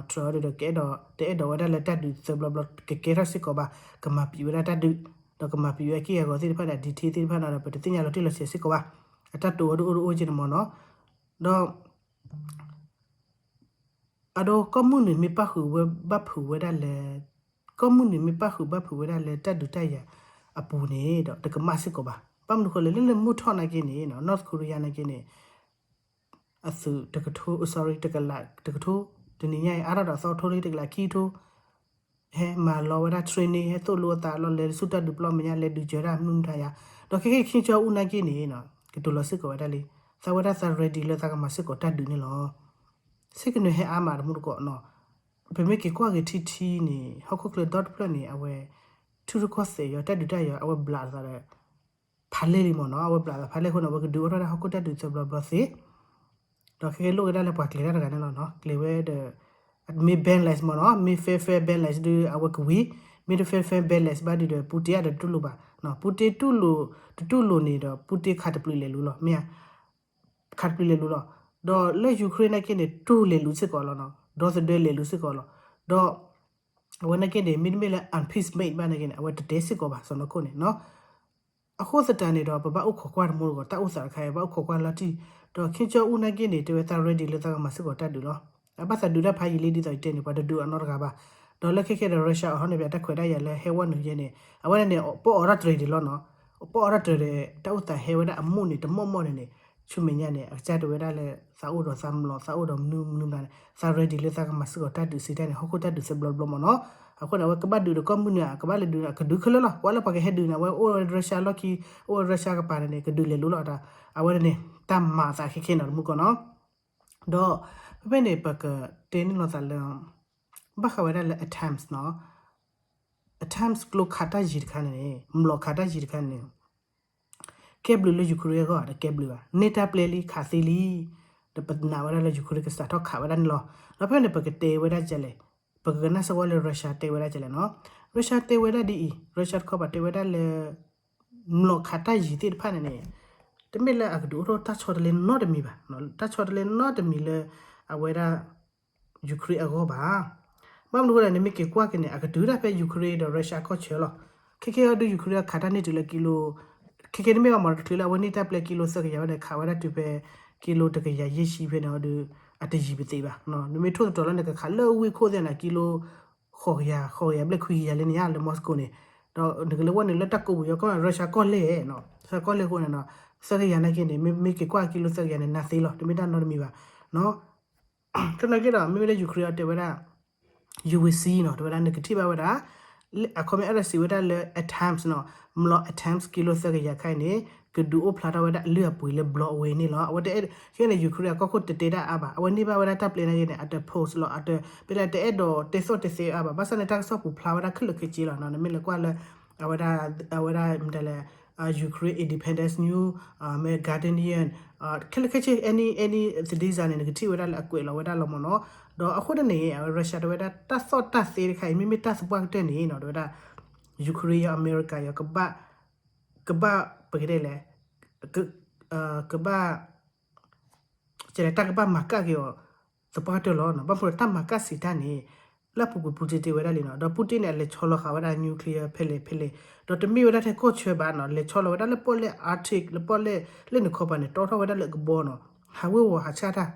Trump ဒုဒီး ကအဲၣ်ဒိး တအဲၣ်ဒိးဝဲဒၣ်လၢတၢ်ဒုးသၢဘျီဘျီ ကကဲထီၣ်စ့ၢ်ကီးဘၣ်, ကမၤပံာ်ဝဲဒၣ်တၢ်ဒုး, ဒီးကမၤပံာ်ဝဲက့ၢ်ဂီၤသ့ၣ်တဖၣ်န့ၣ် အ detail သ့ၣ်တဖၣ်န့ၣ်ဒီး ပတသ့ၣ်ညါလီၤတံၢ်လီၤဆဲးစ့ၢ်ကီးဘၣ်. အတၢ်တိာ်အီၤဒုအိၣ်ဒုအိၣ်က့န့ၣ်မ့ၢ်နီၤ, ဒီး အဒိ ကီၢ်မုၢ်နုာ်မ့ၢ်ပၣ်ဃုာ်ဝဲဘၣ်ဖုးဝဲဒၣ်လၢ ကီၢ်မုၢ်နုာ်မ့ၢ်ပၣ်ဃုာ်ဘၣ်ဖုးဝဲဒၣ်လၢတၢ်ဒုးတၢ်ယၤအပူၤန့ၣ်ဒီး တကမၣ်စ့ၢ်ကီးဘၣ်. ဘၣ်မနုၤအဃိလဲၣ် လၢလၢမုၢ်ထီၣ်နာ်က့န့ၣ် North Korea နာ်က့န့ၣ် အသုးတကထိ sorry တကလး တကထိ တနံၤညါအံၤ အါထီၣ်ဒီးသီထိလံ တကလးခံထိ ဟဲမၤလီၤဝဲဒၣ် training ဟဲသိၣ်လိအသးလီၤ လဲၤဆူတၢ်ဒုးပျီမဲာ်ညါ လဲၤဒုးစၢၤတၢ်မနုၤမတၤယၤ, ဒီးခဲကဲ Kim Jong Un နာ်က့န့ၣ် ကတိၤလီၤစ့ၢ်ကီးဝဲဒၣ်လံ သးဝဲဒၣ်သး ready လၢသးကမၤစ့ၢ်ကီးတၢ်ဒုးန့ၣ်လီၤ. စ့ၢ်ကနၢၤဟဲအါမးတမူတကိးနီၤ, ပမ့ၢ်က့ၤကွၢ်က့ၤထံထံန့ၣ် ဟီၣ်ခိၣ်ချၢဒီတဖျၢၣ်န့ၣ် အဝဲ ထံရူၢ်ကီၢ်သဲးယီၤ တၢ်ဒုးတၢ်ယၤ အဝဲဘျးသးဒီး ဖးလဲၢ်လံမ့ၢ်နီၤ, အဝဲဘျးသးဖးလဲၢ်အဃိန့ၣ် အဝဲကဒုးအိၣ်ထီၣ်ဒၣ်ဟီၣ်ခိၣ်တၢ်ဒုးသၢဘျီဘျီသ့ ဒီးခဲကဲလိၣ်က့ၤဒၣ်လၢပှၤကျဲၤတၢ်တဂၤန့ၣ်လီၤနီၤ, ကျဲၤဝဲဒီး မ့ၢ် balance မ့ၢ်နီၤ, မ့ၢ် fair fair balance ဒုး အဝဲကဝံၤ, မ့ၢ်တ fair fair balance ဘၣ်ဒုးဒီး Putin အဒီးတူၢ်လိာ်ဘၣ်, Putin တူၢ်လိာ် တတူၢ်လိာ်န့ၣ်ဒီး Putin ခးတပျုာ်လဲၤလူလီၤ, မ့ၢ်ဧါ, ခးတပျုာ်လဲၤလူလီၤ. ဒီးလၢ Ukraine နာ်က့န့ၣ် တူၢ်လဲၤလူစ့ၢ်ကီးလီၤနီၤ, ဒီသဒၢလဲၤလူစ့ၢ်ကီးလီၤ. ဒီး အဝဲနာ်က့န့ၣ် မ့တမ့ၢ်လၢ unpeace made ဘၣ်နာ်က့န့ၣ် အဝဲတတဲစ့ၢ်ကီးဘၣ် စီၤနီၢ်ခိၣ်န့ၣ်နီၤ. အဃိသတးန့ၣ်ဒီး ပဘၣ်အိၣ်ခိးကွၢ်တမူတကိး တၢ်အိၣ်သးတခါအံၤ ဘၣ်အိၣ်ခိးကွၢ်လီၤတံၢ်, ဒီး Kim Jong Un နာ်က့န့ၣ် တဲဝဲသး ready လၢသးကမၤစ့ၢ်ကီးတၢ်ဒုးလီၤ. အဘၣ်သးဒုးတၢ်ဖးယံာ်လံ ဒ်သိးယတဲန့ၣ် ပှၤတဒုးအနီတဂၤဘၣ်. ဒီးလၢခဲခဲဒီး Russia အီၤဟီန့ၣ် ပတၢ်ခွဲးတၢ်ယာ်လၢဟဲဝဲနုာ်ယဲန့ၣ် အဝဲန့ၣ်န့ၣ် ပအီၣ်ထီၣ်တြဲၤဒံးလီၤနီၤ, ပအီၣ်ထီၣ်တြဲၤဒီး တၢ်အိၣ်သးဟဲဝဲဒၣ်အမိၢ်န့ၣ် တမီၢ်မီၢ်န့ၣ်န့ၣ် ဆူမဲာ်ညါန့ၣ် အကစၢ်တဲဝဲဒၣ်လၢ သးအိၣ်ဒီးသးမျိာ် သးအိၣ်ဒီးမနုၤမနုၤမနုၤန့ၣ် သး ready လၢသးကမၤစ့ၢ်ကီးတၢ်ဒုးစံးတၢ်န့ၣ် ဟီၣ်ခိၣ်တၢ်ဒုးသၢဘျီဘျီမ့ၢ်နီၤ. အဃိန့ၣ် အဝဲကဘၣ်ဒုးဒီးကီၢ်မုၢ်နုာ်ဧါ ကဘၣ်လဲၤဒုး ကဒုးခဲလၢာ်လီၤ. ကွၢ်လၢပှၤကဟဲဒုးန့ၣ် အဝဲအိၣ်ဝဲ Russia လီၢ်ခံ အိၣ်ဝဲ Russia ကပၤန့ၣ်န့ၣ် ကဒုးလဲၤလူလီၤတၢ် အဝဲန့ၣ် တၢ်မၤသးခဲခဲနီၤ တမူတကိးနီၤ. ဒီး ဖဲဖဲန့ၣ် ပကတဲန့ၢ်လိာ်သးလၢ ဘၣ်ဃးဝဲဒၣ်လၢ attempts နီၤ attempts ကျိခးတၢ်ယံၤတခါန့ၣ်န့ၣ် မျိာ်ခးတၢ်ယံၤတခါန့ၣ်န့ၣ် ကဲဘျုးလၢ Ukraine အဂီၢ် တကဲဘျုးဘၣ် န့ၢ်တၢ်ပျဲလံ ခးသ့လံ. ဒီးပနာ်ဝဲဒၣ်လၢ Ukraine ကစးထီၣ်ခးဝဲဒၣ်န့ၣ်လီၤ. ဒီးဖဲန့ၣ် ပကတဲဝဲဒၣ်ဒ်လဲၣ်, ပကကနၣ်စ့ၢ်ကီးလၢ Russia တဲဝဲဒၣ်ဒ်လဲၣ်နီၤ. Russia တဲဝဲဒၣ်ဒ်အံၤ Russia တခီပၤတဲဝဲဒၣ်လၢ မျိာ်ခးတၢ်ယံၤသ့ၣ်တဖၣ်န့ၣ်န့ၣ် တမ့ၢ်လၢအကဒုးအိၣ်ထီၣ်တၢ်ဆီတလဲနီတမံၤဘၣ်, တၢ်ဆီတလဲနီတမံၤလၢ အဝဲဒၣ် Ukraine အဂီၢ်ဘၣ်. ဘၣ်မနုၤအဃိလဲၣ် နမ့ၢ်က့ၤကွၢ်က့ၤန့ၣ် အကတုၤဒၣ်ဖဲ Ukraine ဒီး Russia ကီၢ်ဆၢလီၤ. ခဲခဲအံၤဒုး Ukraine ခးတၢ်န့ၢ်တုၤလၢကံလိ ခဲခဲန့ၣ်မ့ၢ်ဘၣ်မ့ၢ်တချုးလၢအဝဲန့ၢ်တၢ်ပျဲကံလိသၢကယၤဝဲန့ၣ် ခးဝဲဒၣ်တုၤဖဲ ကံလိတကယၤယဲၢ်ဆံဖဲန့ၣ်အံၤဒီး အတယံာ်ပသ့ဘၣ်. နမ့ၢ်ထိၣ်သတြီၤလၢနကခးလၢဝ့ၢ်ခိၣ်သ့ၣ်န့ၣ် ကံလိ ဃိးကယၤ ဃိးကယၤဘျဲၣ်ခွံကယၤလၢန့ၣ်ဧါ လၢ Moscow န့ၣ်, ဒီးနကလဲၤဝဲနုာ်လၢတၢ်ကိးပူၤယီၤကီၢ် Russia ကီၢ်လဲၢ်နီၤ, Russia ကီၢ်လဲၢ်အဃိန့ၣ်နီၤ သၢကယၤနာ်က့န့ၣ် မ့မ့ၢ်က့ၤကွၢ်ကံလိသၢကယၤန့ၣ် nothing လီၤ, တမ့ၢ်တၢ်နီတမံၤဘၣ်နီၤ. သနာ်က့ဒီး မ့မ့ၢ်လၢ Ukraine အီၤတဲဝဲဒၣ် you will see နီၤ, တဲဝဲဒၣ် နကထံၣ်ဘၣ်ဝဲဒၣ် အခီပညီအဲၣ်ဒိးစံးဝဲဒၣ်လၢ attempts နီၤ, မျိာ် attempts ကံလိသၢကယၤခါအံၤန့ၣ် ကဒုးအိၣ်ဖျါထီၣ်ဝဲဒၣ်အလုၢ်အပှ့ၤလၢဘျီအဝဲအံၤန့ၣ်လီၤ. အဝဲတအဲၣ် ခဲန့ၣ် Ukraine အကီၢ်ခိၣ်တတဲတၢ်အါဘၣ်, အဝဲန့ၢ်ဘၣ်ဝဲဒၣ်တၢ်ပျဲနာ်က့န့ၣ် အတ post လီၤ, အတ ပလဲတအဲၣ်ဒိးတဲသီၣ်တဲသဲအါဘၣ်, ဘၣ်ဆၣ်န့ၣ် တၢ်ကစီၣ်ပူၤဖျါဝဲဒၣ်ခဲလၢာ်ခဲဆ့လီၤနီၤ. နမ့ၢ်လဲၤကွၢ်လၢ အဝဲဒၣ် အဝဲဒၣ်မတၤလဲၣ် Ukraine Independence News, မ့ၢ် Guardian, ခဲလၢာ်ခဲဆ့ any any သတင်းစာန့ၣ် နကထံၣ်ဝဲဒၣ်လၢအကွဲးလီၤဝဲဒၣ်လီၤမ့ၢ်နီၤ. ဒီးအဃိန့ၣ်န့ၣ် အဝဲ Russia တဲဝဲဒၣ် တၢ်သီၣ်တၢ်သဲတခါအံၤ မ့မ့ၢ်တၢ်သပှၢ်ကတၢၢ်န့ၣ်နီၤ တဲဝဲဒၣ် Ukraine ယီၤ America ယီၤ ကဘၣ် ကဘၣ် ပကတဲလဲၣ် ကဘၣ် ကဲလဲၣ် တၢ်ကဘၣ်မၤကၣ်က့ၤအီၤ သပှၢ်ကတၢၢ်လီၤနီၤ. ဘၣ်မနုၤတၢ်မၤကၣ်စံးတၢ်န့ၣ် လၢအပူၤကွံာ် Putin တဲဝဲဒၣ်လံနီၤ. ဒီး Putin န့ၣ် အလဲၤဆီလီၤဃာ်ဝဲဒၣ် nuclear ဖဲလဲၣ်ဖဲလဲၣ်, ဒီးတမ့ၢ်ဝဲဒၣ်ထဲကီၢ်ဆၢဘၣ်နီၤ, လဲၤဆီလီၤဝဲဒၣ်လၢပီၣ်လဲၣ် Arctic လၢပီၣ်လဲၣ် လၢနခီပၤန့ၣ် တီထီၣ်ဝဲဒၣ်လၢကဘီနီၤ, ဟးဝ့ၤဝီၤဟးဆၣ်တၢ်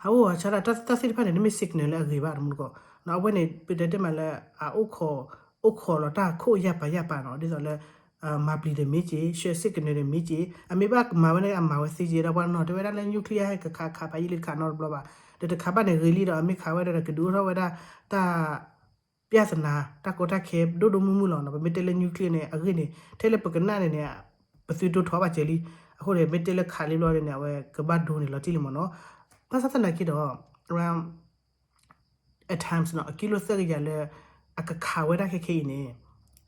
ဟးဝ့ၤဝီၤဟးဆၣ်တၢ် တၢ်သ့ၣ်တဖၣ်န့ၣ် တမ့ၢ် signal လၢအဂ့ၤဘၣ်တမူတကိးနီၤ. အဝဲန့ၣ် ပတဲတဲမးလၢ အအိၣ်ခိး အိၣ်ခိးလီၤတၢ်ခိၣ်ယၢ်ပၤယၢ်ပၤနီၤ, ဒ်သိးလၢ မၤပျံၤဒီးမ့ၢ်က့ၤ ရှဲ signal ဒီးမ့ၢ်က့ၤ အမ့ၢ်ဘၣ်ကမၤဝဲန့ၣ် အမၤဝဲသ့က့ၤ ဒီးပှၤနီၤတဲဝဲဒၣ်လၢ nuclear ဟဲကခးခးဖးယံာ်လံတခးနီတဘျီဘၣ်, ဒီးတခးဘၣ်န့ၣ်ဂ့ၤလံဒီး အမ့ၢ်ခးဝဲဒၣ်ဒီးကဒုးအိၣ်ထီၣ်ဝဲဒၣ် တၢ် ပြဿနာ တၢ်ကီတၢ်ခဲဒိၣ်ဒိၣ်မုၢ်မုၢ်လီၤနီၤ. ပမ့ၢ်တဲလၢ nuclear န့ၣ် အဂ့ၢ်န့ၣ် ထဲလၢပကနၣ်န့ၣ်န့ၣ် ပသုတိထီၣ်ဘၣ်စၢၤလံ. အဃိန့ၣ် မ့ၢ်တဲလၢခးလံဘျီန့ၣ် အဝဲကဘၣ်ဒိန့ၣ်လီၤတံၢ်လံမ့ၢ်နီၤ. ဘၣ်ဆၣ်သနာ်က့ဒီး around at times နီၤ အကံလိသၢကယၤလၢ အကခးဝဲဒၣ်ခဲခဲအံၤန့ၣ်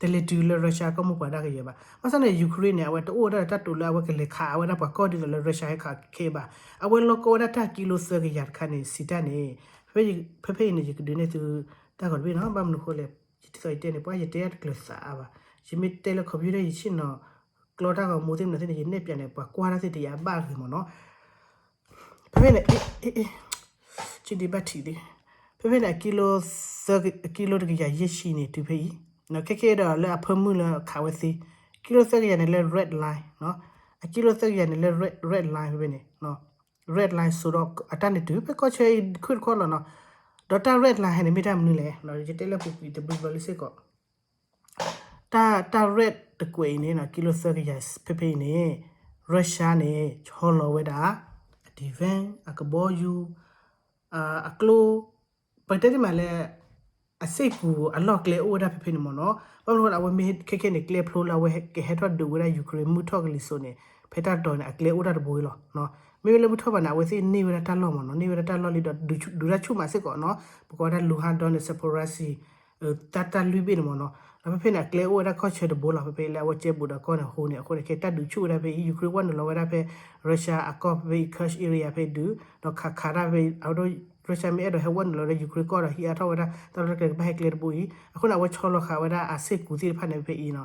တလဲၤတုၤလၢ Russia ကီၢ်မိၢ်ပှၢ်ဒၣ်ကယဲၢ်ဘၣ်. ဘၣ်ဆၣ်န့ၣ် Ukraine န့ၣ် အဝဲတအိၣ်ဝဲဒၣ်ဒီးတၢ်တိာ်လၢအဝဲကလဲၤခးအဝဲဒၣ်ပှၤကီၢ်ဒ်သိးလၢ Russia ဟဲခးခဲဘၣ်. အဝဲလီၤကီဝဲဒၣ်တၢ်ကံလိသၢကယၤတခါန့ၣ် စံးတၢ်န့ၣ် ဖဲဖဲအံၤန့ၣ် ယကဒုးနဲၣ်သု တၢ်ဂီၤတဘ့ၣ်နီၤ. ဘၣ်မနုၤအဃိလဲၣ် ယဒ်သိးယတဲန့ၣ် ပှၤယတဲတကျၢၤသးအါဘၣ်. ယမ့ၢ်တဲလၢ computer ယဆ့ၣ်နီၤ ကျီတၢ်ဂီၤမူသ့ၣ်မနုၤသ့ၣ်န့ၣ် ယနဲၣ်ပၠးန့ၣ် ပှၤကွၢ်တၢ်သ့ၣ်တယာ်ဘၣ်ဂ့ၤမ့ၢ်နီၤ. ဖဲဖဲန့ၣ် ကဒံဘၣ်ထံးသ့, ဖဲဖဲန့ၣ် အကံလိ အကံလိတကယၤယဲၢ်ဆံန့ၣ် တုၤဖဲအံၤ, ခဲကဲဒီးလၢအဖၢမုၢ်လၢခးဝဲသ့, ကံလိသၢကယၤန့ၣ်လၢ red line နီၤ, အကံလိသၢကယၤန့ၣ်လၢ red line ဖဲဖဲန့ၣ် red line စိဒီးအတၢ်န့ၣ်တုၤဖဲကီၢ်ဆၢအံၤခုၣ်တခီလီၤနီၤ. ဒီးတၢ် red line ဟဲန့ၣ်မ့ၢ်တၢ်မနုၤလဲၣ်, ယတဲလၢပူၤကွံာ်တဘျီဘျီလံစ့ၢ်ကီး တၢ် တၢ် red တကွဲးအံၤန့ၣ်နီၤ ကံလိသၢကယၤဖဲဖဲအံၤန့ၣ် Russia န့ၣ် ဆီလီၤဝဲဒၣ် အ defense အကဘီယူၤ အကျိ ပတဲတ့ၢ်မးလၢ အစ့ၢ်ကီးအလီၢ်ကျဲအိၣ်ဝဲဒၣ်ဖဲဖဲန့ၣ်မ့ၢ်နီၤ. ဘၣ်မနုၤအဃိ အဝဲမ့ၢ်ခဲခဲန့ၣ် ကျဲဖျိလၢအဝဲကဟဲထီၣ်ဒုးဝဲဒၣ် Ukraine မုၢ်ထီၣ်ကလံၤစိးန့ၣ် ဖဲတၢ်တီၤန့ၣ် အကျဲအိၣ်တၢ်တဘိအံၤလီၤ. မ့မ့ၢ်လၢမုၢ်ထီၣ်ဘၣ်န့ၣ် အဝဲသ့ၣ်န့ၢ်ဝဲဒၣ်တၢ်လီၢ်မ့ၢ်နီၤ, န့ၢ်ဝဲဒၣ်တၢ်လီၢ်လံဒီး ဒုးတၢ်ဆူၣ်မးစ့ၢ်ကီးနီၤ, ပကိးဝဲဒၣ် Luhansk ဒီးန့ၣ် Zaporizhzhia တၢ် တၢ်လွံၢ်ဘ့ၣ်န့ၣ်မ့ၢ်နီၤ. ဒီးဖဲဖဲန့ၣ် အကျဲအိၣ်ဝဲဒၣ်ကီၢ်ဆၢတဘိလီၤ. ဖဲဖဲလၢအဝဲကဲဘူးဒီးကီၢ်န့ၣ်အဃိန့ၣ် အဃိန့ၣ် ခဲတၢ်ဒုးဆူၣ်ဝဲဒၣ်ဖဲအံၤ Ukraine ဝဲနုာ်လီၤဝဲဒၣ်ဖဲ Russia အကီၢ်ဖဲဖဲအံၤ Kursk area ဖဲဒုး ဒီးခးခးတၢ်ဖဲအံၤ အဝဲဒၣ် Russia မ့ၢ်အဲၣ်ဒိးဟဲဝဲနုာ်လီၤဝဲဒၣ် Ukraine ကီၢ်ဒီး ဟံးအါထီၣ်ဝဲဒၣ် တၢ်လီၢ်တၢ်ကျဲကဘၣ်ဟဲကျဲတဘိအံၤ အဃိန့ၣ် အဝဲဆီလီၤဃာ်ဝဲဒၣ်အစ့ၢ်ကီးသ့ၣ်တဖၣ်န့ၣ်ဖဲအံၤနီၤ.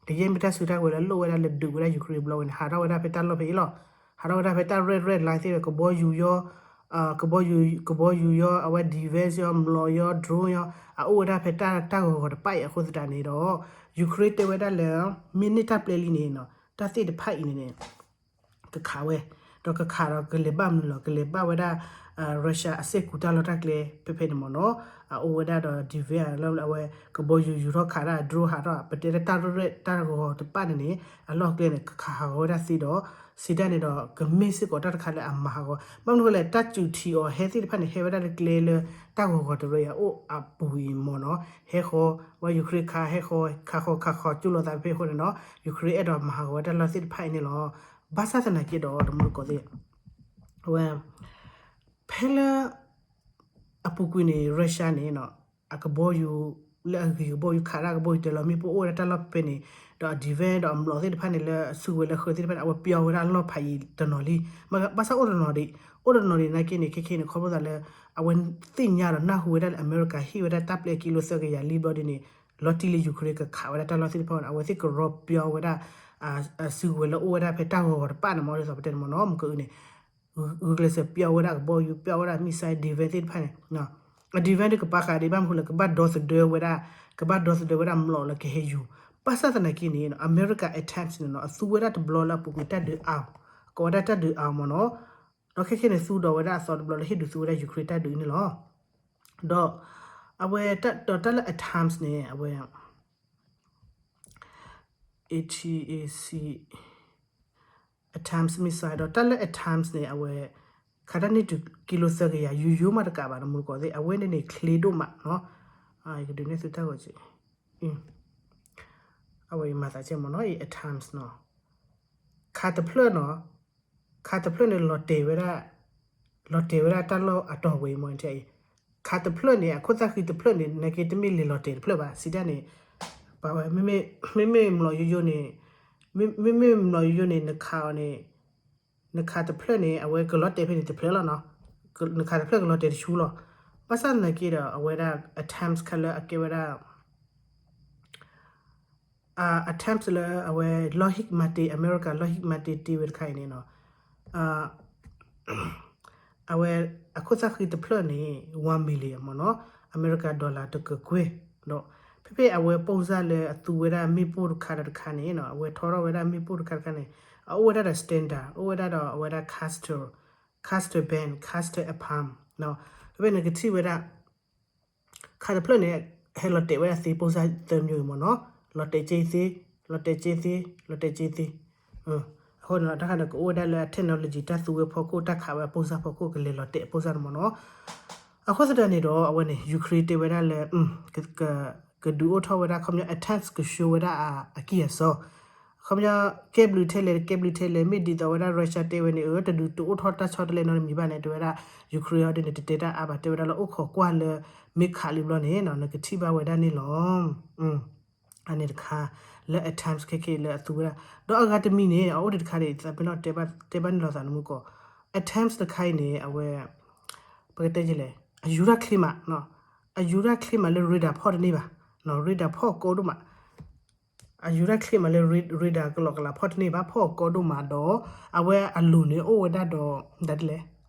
ကယဲၢ်မ့ၢ်တၢ်စုတၢ်ကဝဲၤလၢလိၣ်ဝဲဒၣ်လၢဒုးဝဲဒၣ် Ukraine ဘျီဝဲန့ၣ် ဟးထီၣ်ဝဲဒၣ်ဖဲတၢ်လီၢ်ဖဲအံၤလီၤ. ဟးထီၣ်ဝဲဒၣ်ဖဲတၢ် red red line သ့ၣ်ဒီး ကဘီယူၤယီၤ ကဘီယူၤ ကဘီယူၤယီၤ အဝဲ defense ယီၤ မျိာ်ယီၤ drone ယီၤ အအိၣ်ဝဲဒၣ်ဖဲတၢ် တၢ်ဂီၤဂီၤတပၣ်အံၤအဃိသတးန့ၣ်ဒီး Ukraine တဲဝဲဒၣ်လၢ မ့ၢ်န့ၢ်တၢ်ပျဲလံန့ၣ်နီၤ တၢ်သ့ၣ်တဖၣ်အံၤန့ၣ်န့ၣ် ကခးဝဲ ဒီးကခးဒီးကလဲၤဘၣ်မနုၤလီၤ ကလဲၤဘၣ်ဝဲဒၣ် Russia အစ့ၢ်ကီးတၢ်လီၢ်တၢ်ကျဲဖဲဖဲန့ၣ်မ့ၢ်နီၤ. အအိၣ်ဝဲဒၣ်ဒီး defense လၢအဝဲ ကဘီယူၤယူၤထီၣ်ခးတၢ် drone ဟးထီၣ် ပတဲလၢတၢ် red red တၢ်ဂီၤတပၣ်န့ၣ်န့ၣ် အလီၢ်ကျဲန့ၣ် ကခးဟးဂီၤဝဲဒၣ်သ့ဒီး စံးတၢ်န့ၣ်ဒီး ကမ့ၢ်စ့ၢ်ကီးတၢ်တခါလၢအမၤဟးဂီၤ ဘၣ်မနုၤဃိလဲၣ် တၢ်စူးထံးအီၤဟဲသ့ၣ်တဖၣ်န့ၣ် ဟဲဝဲဒၣ်လၢကျဲလၢ တၢ်ဂီၤဂီၤတရံးအအိၣ်အပူၤအံၤမ့ၢ်နီၤ. ဟဲဃီၤ ဝဲ Ukraine ခး ဟဲဃီၤ ခးဃီၤ ခးဃီၤ ကၠူလီၤသးဖဲအဃိန့ၣ်နီၤ Ukraine အဲၣ်ဒိးမၤဟးဂီၤဝဲတၢ်လီၢ်သ့ၣ်တဖၣ်အံၤန့ၣ်လီၤ. ဘၣ်ဆၣ်သနာ်က့ဒီး တမူတကိးသ့ၣ် အဝဲ ဖဲလၢ အပူၤကွံာ်န့ၣ် Russia န့ၣ်နီၤ အကဘီယူၤ လၢအဂ့ၤကဘီယူၤခးတၢ်ကဘီယူၤတဲလီၤမ့ၣ်ပိၢ်အိၣ်ဝဲဒၣ်တၢ်လီၢ်ဖဲဖဲန့ၣ် ဒီးအ defense ဒီးအမျိာ်သ့ၣ်တဖၣ်န့ၣ် လၢအစုကဝဲၤလၢဃၢၤသ့ၣ်တဖၣ်န့ၣ် အဝဲပျီဝဲဒၣ်အလီၢ်ဖးယံၤတနီၤလံ. ဘၣ်ဆၣ်အိၣ်တနီၤဒံး အိၣ်တနီၤဒံးနာ်က့န့ၣ် ခဲခဲန့ၣ် ခီဖျိသးလၢ အဝဲသ့ၣ်ညါဒီးနၢ်ဟူဝဲဒၣ်လၢအမဲရကၤဟ့ၣ်ဝဲဒၣ်တၢ်ပျဲကံလိသၢကယၤလံဘျီဒ်န့ၣ် လီၤတံၢ်လၢ Ukraine ကခးဝဲဒၣ်တၢ်လီၢ်သ့ၣ်တဖၣ်န့ၣ် အဝဲသ့ၣ်ကရီပျီဝဲဒၣ် အစုကဝဲၤလၢအိၣ်ဝဲဒၣ်ဖဲတၢ်ဂီၤဂီၤတပၣ်န့ၣ် မ့ၢ်ဒ်သိးပတဲန့ၣ်မ့ၢ်နီၤ မုၢ်ကအုန့ၣ် ဂုာ်ကျဲးစၢးပျီဝဲဒၣ်ကဘီယူၤ ပျီဝဲဒၣ် missile defense သ့ၣ်တဖၣ်န့ၣ် အ defense ဒ်ကပာ်ဃာ်ဒံးဘၣ်မနုၤဃိလဲၣ် ကဘၣ်ဒီသဒၢဝဲဒၣ် ကဘၣ်ဒီသဒၢဝဲဒၣ်မျိာ်လၢကဟဲယူၤ ဘၣ်ဆၣ်သနာ်က့န့ၣ် အမဲရကၤ attempt န့ၣ်နီၤ အသူဝဲဒၣ်တဘျီလၢအပူၤကွံာ်တၢ်ဒုးအါ ကိးဝဲဒၣ်တၢ်ဒုးအါမ့ၢ်နီၤ ဒီးခဲခဲန့ၣ် သူဒီးဝဲဒၣ်အသီတဘျီလၢဟ့ၣ်ဒုးသူဝဲဒၣ် Ukraine တၢ်ဒုးအံၤန့ၣ်လီၤ. ဒီး အဝဲ ဒီးတၢ်လၢ atams န့ၣ် အဝဲ A T A C atams missile ဒီးတၢ်လၢ atams န့ၣ် အဝဲ ခးတၢ်န့ၢ်တုၤကံလိသၢကယၤ ယိယိမးတကးဘၣ် တမူတကိးသ့ၣ် အဝဲန့ၣ်န့ၣ် ချ့ဒိၣ်မးနီၤ ယကဒုးနဲၣ်သုတၢ်ဂီၤက့ၤ အဝဲအံၤမၤသးကဲမ့ၢ်နီၤ အံၤ atams နီၤ ခးတဖျၢၣ်နီၤ ခးတဖျၢၣ်န့ၣ် လီၤတဲာ်ဝဲဒၣ် လီၤတဲာ်ဝဲဒၣ်တၢ်လီၢ်အတီၢ်ဝဲအံၤမ့ၢ်အံၤ ခးတဖျၢၣ်န့ၣ် အခိၣ်သၣ်ဃံတဖျၢၣ်န့ၣ် နာ်က့တမ့ၢ်လဲၤလီၤတဲာ်တဖျၢၣ်ဘၣ် စံးတၢ်န့ၣ် ပှၤဝဲ မ့မ့ၢ် မ့မ့ၢ်မျိာ်ယိယိန့ၣ် မ့မ့ၢ်မျိာ်ယိယိန့ၣ် နခးအီၤန့ၣ် နခးတဖျၢၣ်န့ၣ် အဝဲကလီၤတဲာ်ဖဲန့ၣ်တဖျၢၣ်လီၤနီၤ နခးတဖျၢၣ်ကလီၤတဲာ်တဆူလီၤ ဘၣ်ဆၣ်သနာ်က့ဒီး အဝဲဒၣ် attempt ခဲလၢအကဲဝဲဒၣ် attempt လၢအဝဲ Lockheed Martin အမဲရကၤ Lockheed Martin တ့ဝဲတခါအံၤန့ၣ်နီၤ အဝဲအခိၣ်သၣ်ဃံတဖျၢၣ်န့ၣ် one million မ့ၢ်နီၤ အမဲရကၤ dollar တကကွဲၢ် ဒီး ဖဲဖဲအဝဲ ပုံစံ လၢအသူဝဲဒၣ်မ့ၣ်ပိၢ်တခါဒီးတခါန့ၣ်နီၤ အဝဲထီထီၣ်ဝဲဒၣ်မ့ၣ်ပိၢ်တခါတခါန့ၣ် အအိၣ်ဝဲဒၣ်ဒီး standard အိၣ်ဝဲဒၣ်ဒီးအဝဲဒၣ် caster caster band caster apam ဖဲဖဲန့ၣ်ကထံၣ်ဝဲဒၣ် ခးတဖျၢၣ်န့ၣ် ဟဲလီၤတဲာ်ဝဲဒၣ်သ့ ပုံစံ သၢမျိုးမ့ၢ်နီၤ လီၤတဲာ်က့သ့ လီၤတဲာ်က့သ့ လီၤတဲာ်က့သ့ အဃိန့ၣ် တၢ်ခါန့ၣ် ကအိၣ်ဝဲဒၣ်လၢအ technology တၢ်သူဝဲဖီခိၣ် တၢ်ခးဝဲအ ပုံစံ ဖီခိၣ် ကလဲၤလီၤတဲာ်အ ပုံစံ န့ၣ်မ့ၢ်နီၤ အဃိသတးန့ၣ်ဒီး အဝဲန့ၣ် Ukraine တဲဝဲဒၣ်လၢ ကဒုးအိၣ်ထီၣ်ဝဲဒၣ် ခီပညီ attempt က show ဝဲဒၣ်အကံၢ်အစီ ခီပညီ ကဲဘျုးထဲလဲၣ် ကဲဘျုးထဲလဲၣ် မ့ၢ်ဒ်သိးဝဲဒၣ် Russia တဲဝဲန့ၣ် အၢ တဒုးတအိၣ်ထီၣ်တၢ်ဆီတလဲနီတမံၤဘၣ်န့ၣ် တဲဝဲဒၣ် Ukraine အီၤဒ်န့ၣ် တတဲတၢ်အါဘၣ် တဲဝဲဒၣ်လၢအိၣ်ခိးကွၢ်လၢ မ့ၢ်ခးလံဘျီန့ၣ်နီၤ နကထံၣ်ဘၣ်ဝဲဒၣ်န့ၣ်လီၤ. အန့ၣ်တခါ လၢ attempt ခဲခဲလၢအသူဝဲဒၣ် ဒီးအဂၤတမံၤန့ၣ် အအိၣ်ဒံးတခါန့ၣ် သးပ့ၤနီၣ်တဲဘၣ်န့ၢ်လိာ်သးနမူကီး attempt တခါအံၤန့ၣ် အဝဲ ပကတဲလဲၣ် အယူၤတၢ်ချ့မး အယူၤတၢ်ချ့မးလၢ radar ဖီၣ်တန့ၢ်ဘၣ် radar ဖီၣ်ကိးဒိၣ်မး အယူၤတၢ်ချ့မးလၢ radar ကလီကလးဖီၣ်တန့ၢ်ဘၣ် ဖီၣ်အကီဒိၣ်မးဒီး အဝဲအလိၤန့ၣ် အိၣ်ဝဲဒၣ်ဒီး ဒ်လဲၣ်,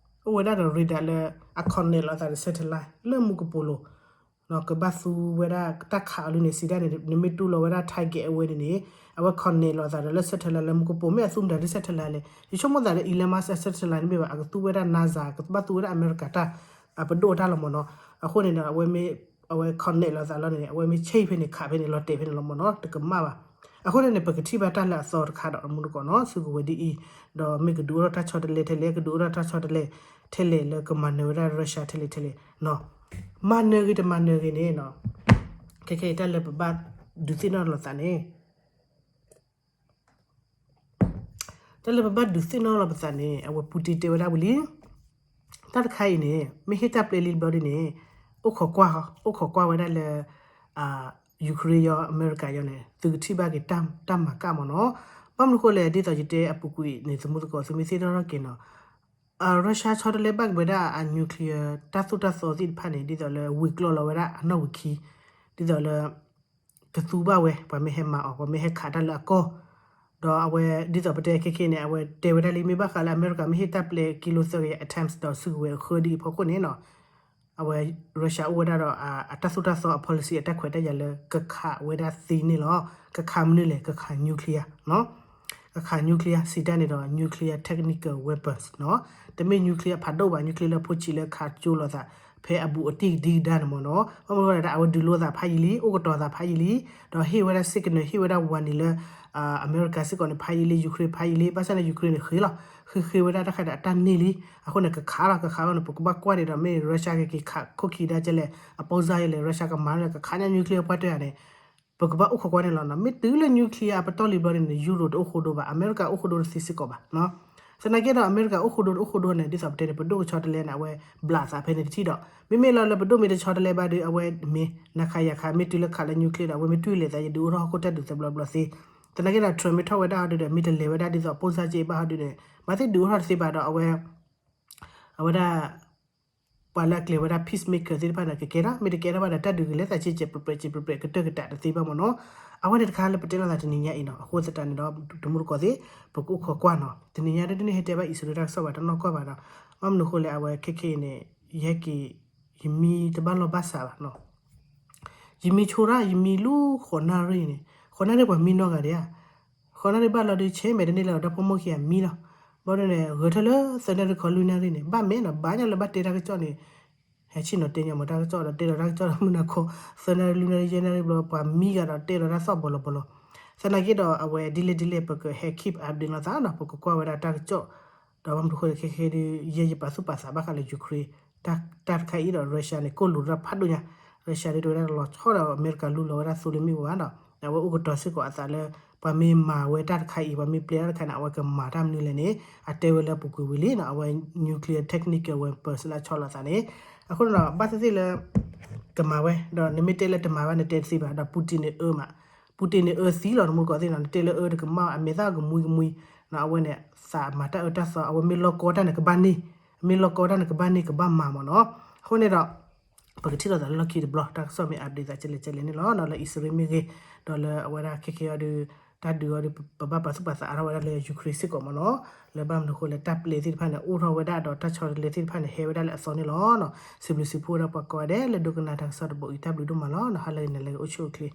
အိၣ်ဝဲဒၣ်ဒီး radar လၢအ connect လိာ်သးဒီး satellite လၢမူကပိာ်လိၤ ကဘၣ်သူဝဲဒၣ်တၢ်ခးအီၤလံန့ၣ် စံးဒၣ်န့ၣ် နမ့ၢ်တူၢ်လီၤဝဲဒၣ် target အဝဲန့ၣ်န့ၣ် အဝဲ connect လိာ်သးဒီးလၢ satellite လၢမူကပိာ် မ့ၢ်အသူမတၤဒ် satellite လဲၣ် ယဆိကမိၣ်သးဒီး Elon Musk satellite န့ၣ်မ့ၢ်ဘၣ် အကသူဝဲဒၣ် NASA ကဘၣ်သူဝဲဒၣ်အမဲရကၤတၢ် အပဒိၣ်အတၢ်လီၤမ့ၢ်နီၤ. အဃိန့ၣ်ဒီး အဝဲမ့ၢ် အဝဲ connect လိာ်သးလီၤန့ၣ် အဝဲမ့ၢ်ဆဲးဖဲန့ၣ် ခးဖဲန့ၣ် လီၤတဲာ်ဖဲန့ၣ်လီၤမ့ၢ်နီၤ တကမၣ်ဘၣ်. အဃိန့ၣ်န့ၣ် ပကထံၣ်ဘၣ်တၢ်လၢအသီတခါဒီး မူတကိးနီၤ စုကဝဲၤဒ်အံၤ ဒီးမ့ၢ်ကဒုးအိၣ်ထီၣ်တၢ်ဆီတလဲထဲလဲၣ် ကဒုးအိၣ်ထီၣ်တၢ်ဆီတလဲထဲလဲၣ် လၢကမၤနၢၤဝဲဒၣ် Russia ထဲလဲၣ်ထဲလဲၣ် မၤနၢၤဂ့ၤတမၤနၢၤဂ့ၤန့ၣ် ခဲခဲအံၤတၢ်လၢပဘၣ်ဒုးသ့ၣ်နီၣ်လိာ်သးန့ၣ် တၢ်လၢပဘၣ်ဒုးသ့ၣ်နီၣ်လိာ်ပသးန့ၣ် အဝဲ Putin တဲဝဲဒၣ်ဝံၤလံ တၢ်တခါအံၤန့ၣ် မ့ၢ်ဟ့ၣ်တၢ်ပျဲလံတဘျီဒ်န့ၣ် အိၣ်ခိးကွၢ် အိၣ်ခိးကွၢ်ဝဲဒၣ်လၢ Ukraine ယီၤ အမဲရကၤယီၤန့ၣ် သုကထံၣ်ဘၣ်က့ၤတၢ်မၤကၣ်မ့ၢ်နီၤ. ဘၣ်မနုၤဃိလဲၣ် ဒ်သိးယတဲအပူၤကွံာ်န့ၣ် သမူသကိး သုမ့ၢ်သ့ၣ်နီၣ်ထီၣ်က့ၤနီၤ Russia ဆီတလဲဘၣ်က့ၤဝဲဒၣ်အ nuclear တၢ်သိၣ်တၢ်သီသ့ၣ်တဖၣ်န့ၣ် ဒ်သိးလၢဝံၤကျိၤလီၤဝဲဒၣ်အနီၣ်ဝံာ်ခံ ဒ်သိးလၢ ကသူဘၣ်ဝဲ ပှၤမ့ၢ်ဟဲမၤအီၤ ပှၤမ့ၢ်ဟဲခးတၢ်လၢအကီၢ် ဒီးအဝဲဒ်သိးပတဲခဲခဲန့ၣ် အဝဲတဲဝဲဒၣ်လံ မ့ၢ်ဘၣ်ဃးလၢအမဲရကၤမ့ၢ်ဟ့ၣ်တၢ်ပျဲကံလိသၢကယၤ အ attempts ဒီးစုကဝဲၤအဃၢဒ်အံၤအဖီခိၣ်န့ၣ်နီၤ အဝဲ Russia အိၣ်ဝဲဒၣ်ဒီးအတၢ်သိၣ်တၢ်သီအ policy အတၢ်ခွဲးတၢ်ယာ်လၢကခးဝဲဒၣ်သ့န့ၣ်လီၤ. ကခးမနုၤလဲၣ် ကခး nuclear ကခး nuclear စံးတၢ်န့ၣ်ဒီး nuclear technical weapons နီၤ တမ့ၢ် nuclear ဖးဒိၣ်ဘၣ် nuclear လၢဖိဆံးလၢခးကၠိလိာ်သး ဖဲအဘူးအတံၢ်ကဒံကဒါန့ၣ်မ့ၢ်နီၤ. ဘၣ်မနုၤဃိလဲၣ် အဝဲဒုးလိသးဖးယံာ်လံ အိၣ်ကတီၤသးဖးယံာ်လံ ဒီးဟ့ၣ်ဝဲဒၣ် signal ဟ့ၣ်ဝဲဒၣ် warning လၢ အမဲရကၤစ့ၢ်ကီးန့ၣ် ဖးယံာ်လံ Ukraine ဖးယံာ်လံ ဘၣ်ဆၣ်န့ၣ် Ukraine န့ၣ်ဃ့လီၤ ဃ့ဃ့ဝဲဒၣ်တၢ်ခါဒီးအတၢ်န့ၢ်လံ အဃိန့ၣ် ကခးလီၤ ကခးလီၤန့ၣ် ပကဘၣ်ကွၢ်န့ၣ်ဒီး မ့ၢ် Russia ကက့ၤခးခိၣ်ခံဒါကဲလဲၣ် အပိစါယဲလဲၣ် Russia ကမၤလၢကခးညါ nuclear ပှၢ်တၢၢ်ဧါန့ၣ် ပကဘၣ်အိၣ်ခိးကွၢ်န့ၣ်လီၤနီၤ. မ့ၢ်တုၤလၢ nuclear အပတီၢ်လံဘျီန့ၣ် ယူရိၤတအိၣ်ဃိဒိဘၣ် အမဲရကၤအိၣ်ဃိဒိတသ့စ့ၢ်ကီးဘၣ် သနာ်က့ဒီး အမဲရကၤအိၣ်ဃိဒိတအိၣ်ဃိဒိန့ၣ် ဒ်သိးပတဲန့ၣ် ပဒိၣ်ကဆီတလဲန့ၣ် အဝဲဘျးသးဖဲန့ၣ်တထံၣ်ဒီး မ့မ့ၢ်လီၤလၢပဒိၣ်မ့ၢ်တဆီတလဲဘၣ်ဒီး အဝဲမ့ၢ်နၤခးယၤခး မ့ၢ်တုၤလၢခးလၢ nuclear ဒီး အဝဲမ့ၢ်တွံၢ်လဲၤသး ယဒုးအိၣ်ထီၣ်ဟီၣ်ခိၣ်တၢ်ဒုးသၢဘျီဘျီသ့. သနာ်က့ဒီး Trump မ့ၢ်ထီၣ်ဝဲဒၣ်ဟီဒုဒီး မ့ၢ်တလဲၤဝဲဒၣ်ဒ်သိး ပိစါက့ဘၣ်ဟီဒုန့ၣ် မၤသ့ဒုးအိၣ်ထီၣ်တသ့ဘၣ်ဒီး အဝဲ အဝဲဒၣ် ပှၤလၢအကျဲၤဝဲဒၣ် peacemaker သ့ၣ်တဖၣ်န့ၣ် ကကဲထီၣ် မ့ၢ်တကဲထီၣ်ဘၣ်ဒီး တၢ်ဒုးကလဲၤသးကဲကဲးပြဲးပြဲး ကဲပြဲးပြဲး ကတၢၢ်ကတးတသ့ဘၣ်မ့ၢ်နီၤ. အဝဲန့ၣ်တခါလၢပတဲလိာ်သးတနံၤညါအံၤနီၤ အဃိသတးန့ၣ်ဒီး တမူတကိးသ့ၣ် ပကအိၣ်ခိးကွၢ်နီၤ တနံၤညါဒ်န့ၣ် ဟဲတဲဘၣ်အံၣ်စရ့လးတၢ်ကစီၣ်ဘၣ် တနီၢ်ကီၢ်ဘၣ်ဒီး ဘၣ်မနုၤဃိလဲၣ် အဝဲခဲခဲအံၤန့ၣ် ယဟဲက့ၤ ယမံတဘၣ်လီၢ်ဘၣ်စးဘၣ်နီၤ ယမံဆိရၣ် ယမံလူၤဃိးနၣ်ရံၣ်န့ၣ် ဃိးနၣ်ရံၣ်ပှၤမံနီတဂၤဒံးဧါ ဃိးနၣ်ရံၣ်ဘၣ်လီၤဒုး ဆဲးမဲာ်တန့ၢ်လၢၤဒီး ဖိမိၢ်ခံဂၤမံလီၤ. ဘျီဒုန့ၣ် ဂဲၤထၢၣ်လၢသၢနၣ်ရံၣ်ခီလွံၢ်နၣ်ရံၣ်န့ၣ် ဘၣ်မဲာ်နီၤ ဘၣ်ညါလၢဘၣ်တဲတၢ်ကစီၣ်န့ၣ် ဟဲဆ့ၣ်နီၤတဲညီမ့ၢ်တၢ်ကစီၣ်ဒီး တဲလီၤတၢ်ကစီၣ်ဒီးမုၢ်နၤခီ သၢနၣ်ရံၣ်လွံၢ်နၣ်ရံၣ်ယဲၢ်နၣ်ရံၣ်ဘျီ ပှၤမံဂၤဒီးတဲလီၤတၢ်သီၣ်ဘီလီၤဘီလီၤ. သနာ်က့ဒီး အဝဲဒ်လဲၣ်ဒ်လဲၣ် ပကဟဲ keep update လိာ်သးနီၤ ပကကွၢ်ဝဲဒၣ်တၢ်ကစီၣ် ဒီးဘၣ်မနုၤဃိလဲၣ်ခဲခဲဒုး ယဲယပာ်သူၣ်ပာ်သးဘၣ်ဃးလၢ Ukraine တၢ်တခါအံၤဒီး Russia န့ၣ် ကိၢ်လိာ်တၢ်ဖးဒိၣ်ညါ Russia ဒုးတဝဲဒၣ်လီၤဆီဒီး အမဲရကၤလူလီၤဝဲဒၣ်သိလၢမ့ၣ်အူဘၣ်ဒီး အဝဲအိၣ်ကတီၤစ့ၢ်ကီးအသးလၢ ပှၤမ့ၢ်မၤဝဲတၢ်တခါအံၤ ပှၤမ့ၢ်ပျဲတၢ်တခါန့ၣ် အဝဲကမၤတၢ်မနုၤလဲၣ်န့ၣ် အတဲဝဲလၢပူၤကွံာ်ဝံၤလံနီၤ အဝဲ nuclear technical weapons လၢအဆီၣ်လီၤသးန့ၣ် အဃိန့ၣ်ဒီး ဘၣ်သ့ၣ်သ့ၣ်လၢ ကမၤဝဲ ဒီးနမ့ၢ်တဲလၢတမၤဘၣ် နတဲတသ့ဘၣ် ဒီး Putin န့ၣ်အၢမး Putin န့ၣ်အၢသံလီၤ တမူတကိးသ့ၣ်နီၤ နတဲလၢအၢတကမၣ် အမဲာ်သၣ်ကမှံကမှံ အဝဲန့ၣ် သးမၤတၢ်အၢတၢ်သီ အဝဲမ့ၢ်လီၢ်ကီတၢ်န့ၣ် ကဘၣ်န့ၢ် မ့ၢ်လီၢ်ကီတၢ်န့ၣ် ကဘၣ်န့ၢ် ကဘၣ်မၤမ့ၢ်နီၤ အဃိန့ၣ်ဒီး ပကထံၣ်လိာ်သးလၢလီၢ်ခံတဘျီ တၢ်ကစီၣ်မ့ၢ် update သးကဲလဲၣ်ကဲလဲၣ်န့ၣ်လီၤ လၢအံၣ်စရ့လးမ့ၢ်ဂ့ၤ ဒီးလၢအဝဲဒၣ်ခဲခဲအံၤဒီး တၢ်ဒုးအီၤဒီး ပဘၣ်ပာ်သူၣ်ပာ်သးအါထီၣ်ဝဲဒၣ်လၢ Ukraine စ့ၢ်ကီးမ့ၢ်နီၤ လၢဘၣ်မနုၤဃိလဲၣ် တၢ်ပျဲသ့ၣ်တဖၣ်န့ၣ် အိၣ်ထီၣ်ဝဲဒၣ်ဒီးတၢ်ဆီတလဲသ့ၣ်တဖၣ်န့ၣ် ဟဲဝဲဒၣ်လၢအသီန့ၣ်လီၤ. စံးဘျုးစံးဖှိၣ်ဝဲဒၣ်ပှၤကိးဂၤဒဲးလၢဒိကနၣ်တၢ်ကစီၣ်တဘိအံၤ တၢ်ဘျုးဒိၣ်မးလီၤ. ဟါလၢအဂ့ၤ နၤလၢအဂ့ၤ အိၣ်ဆူၣ်အိၣ်ချ့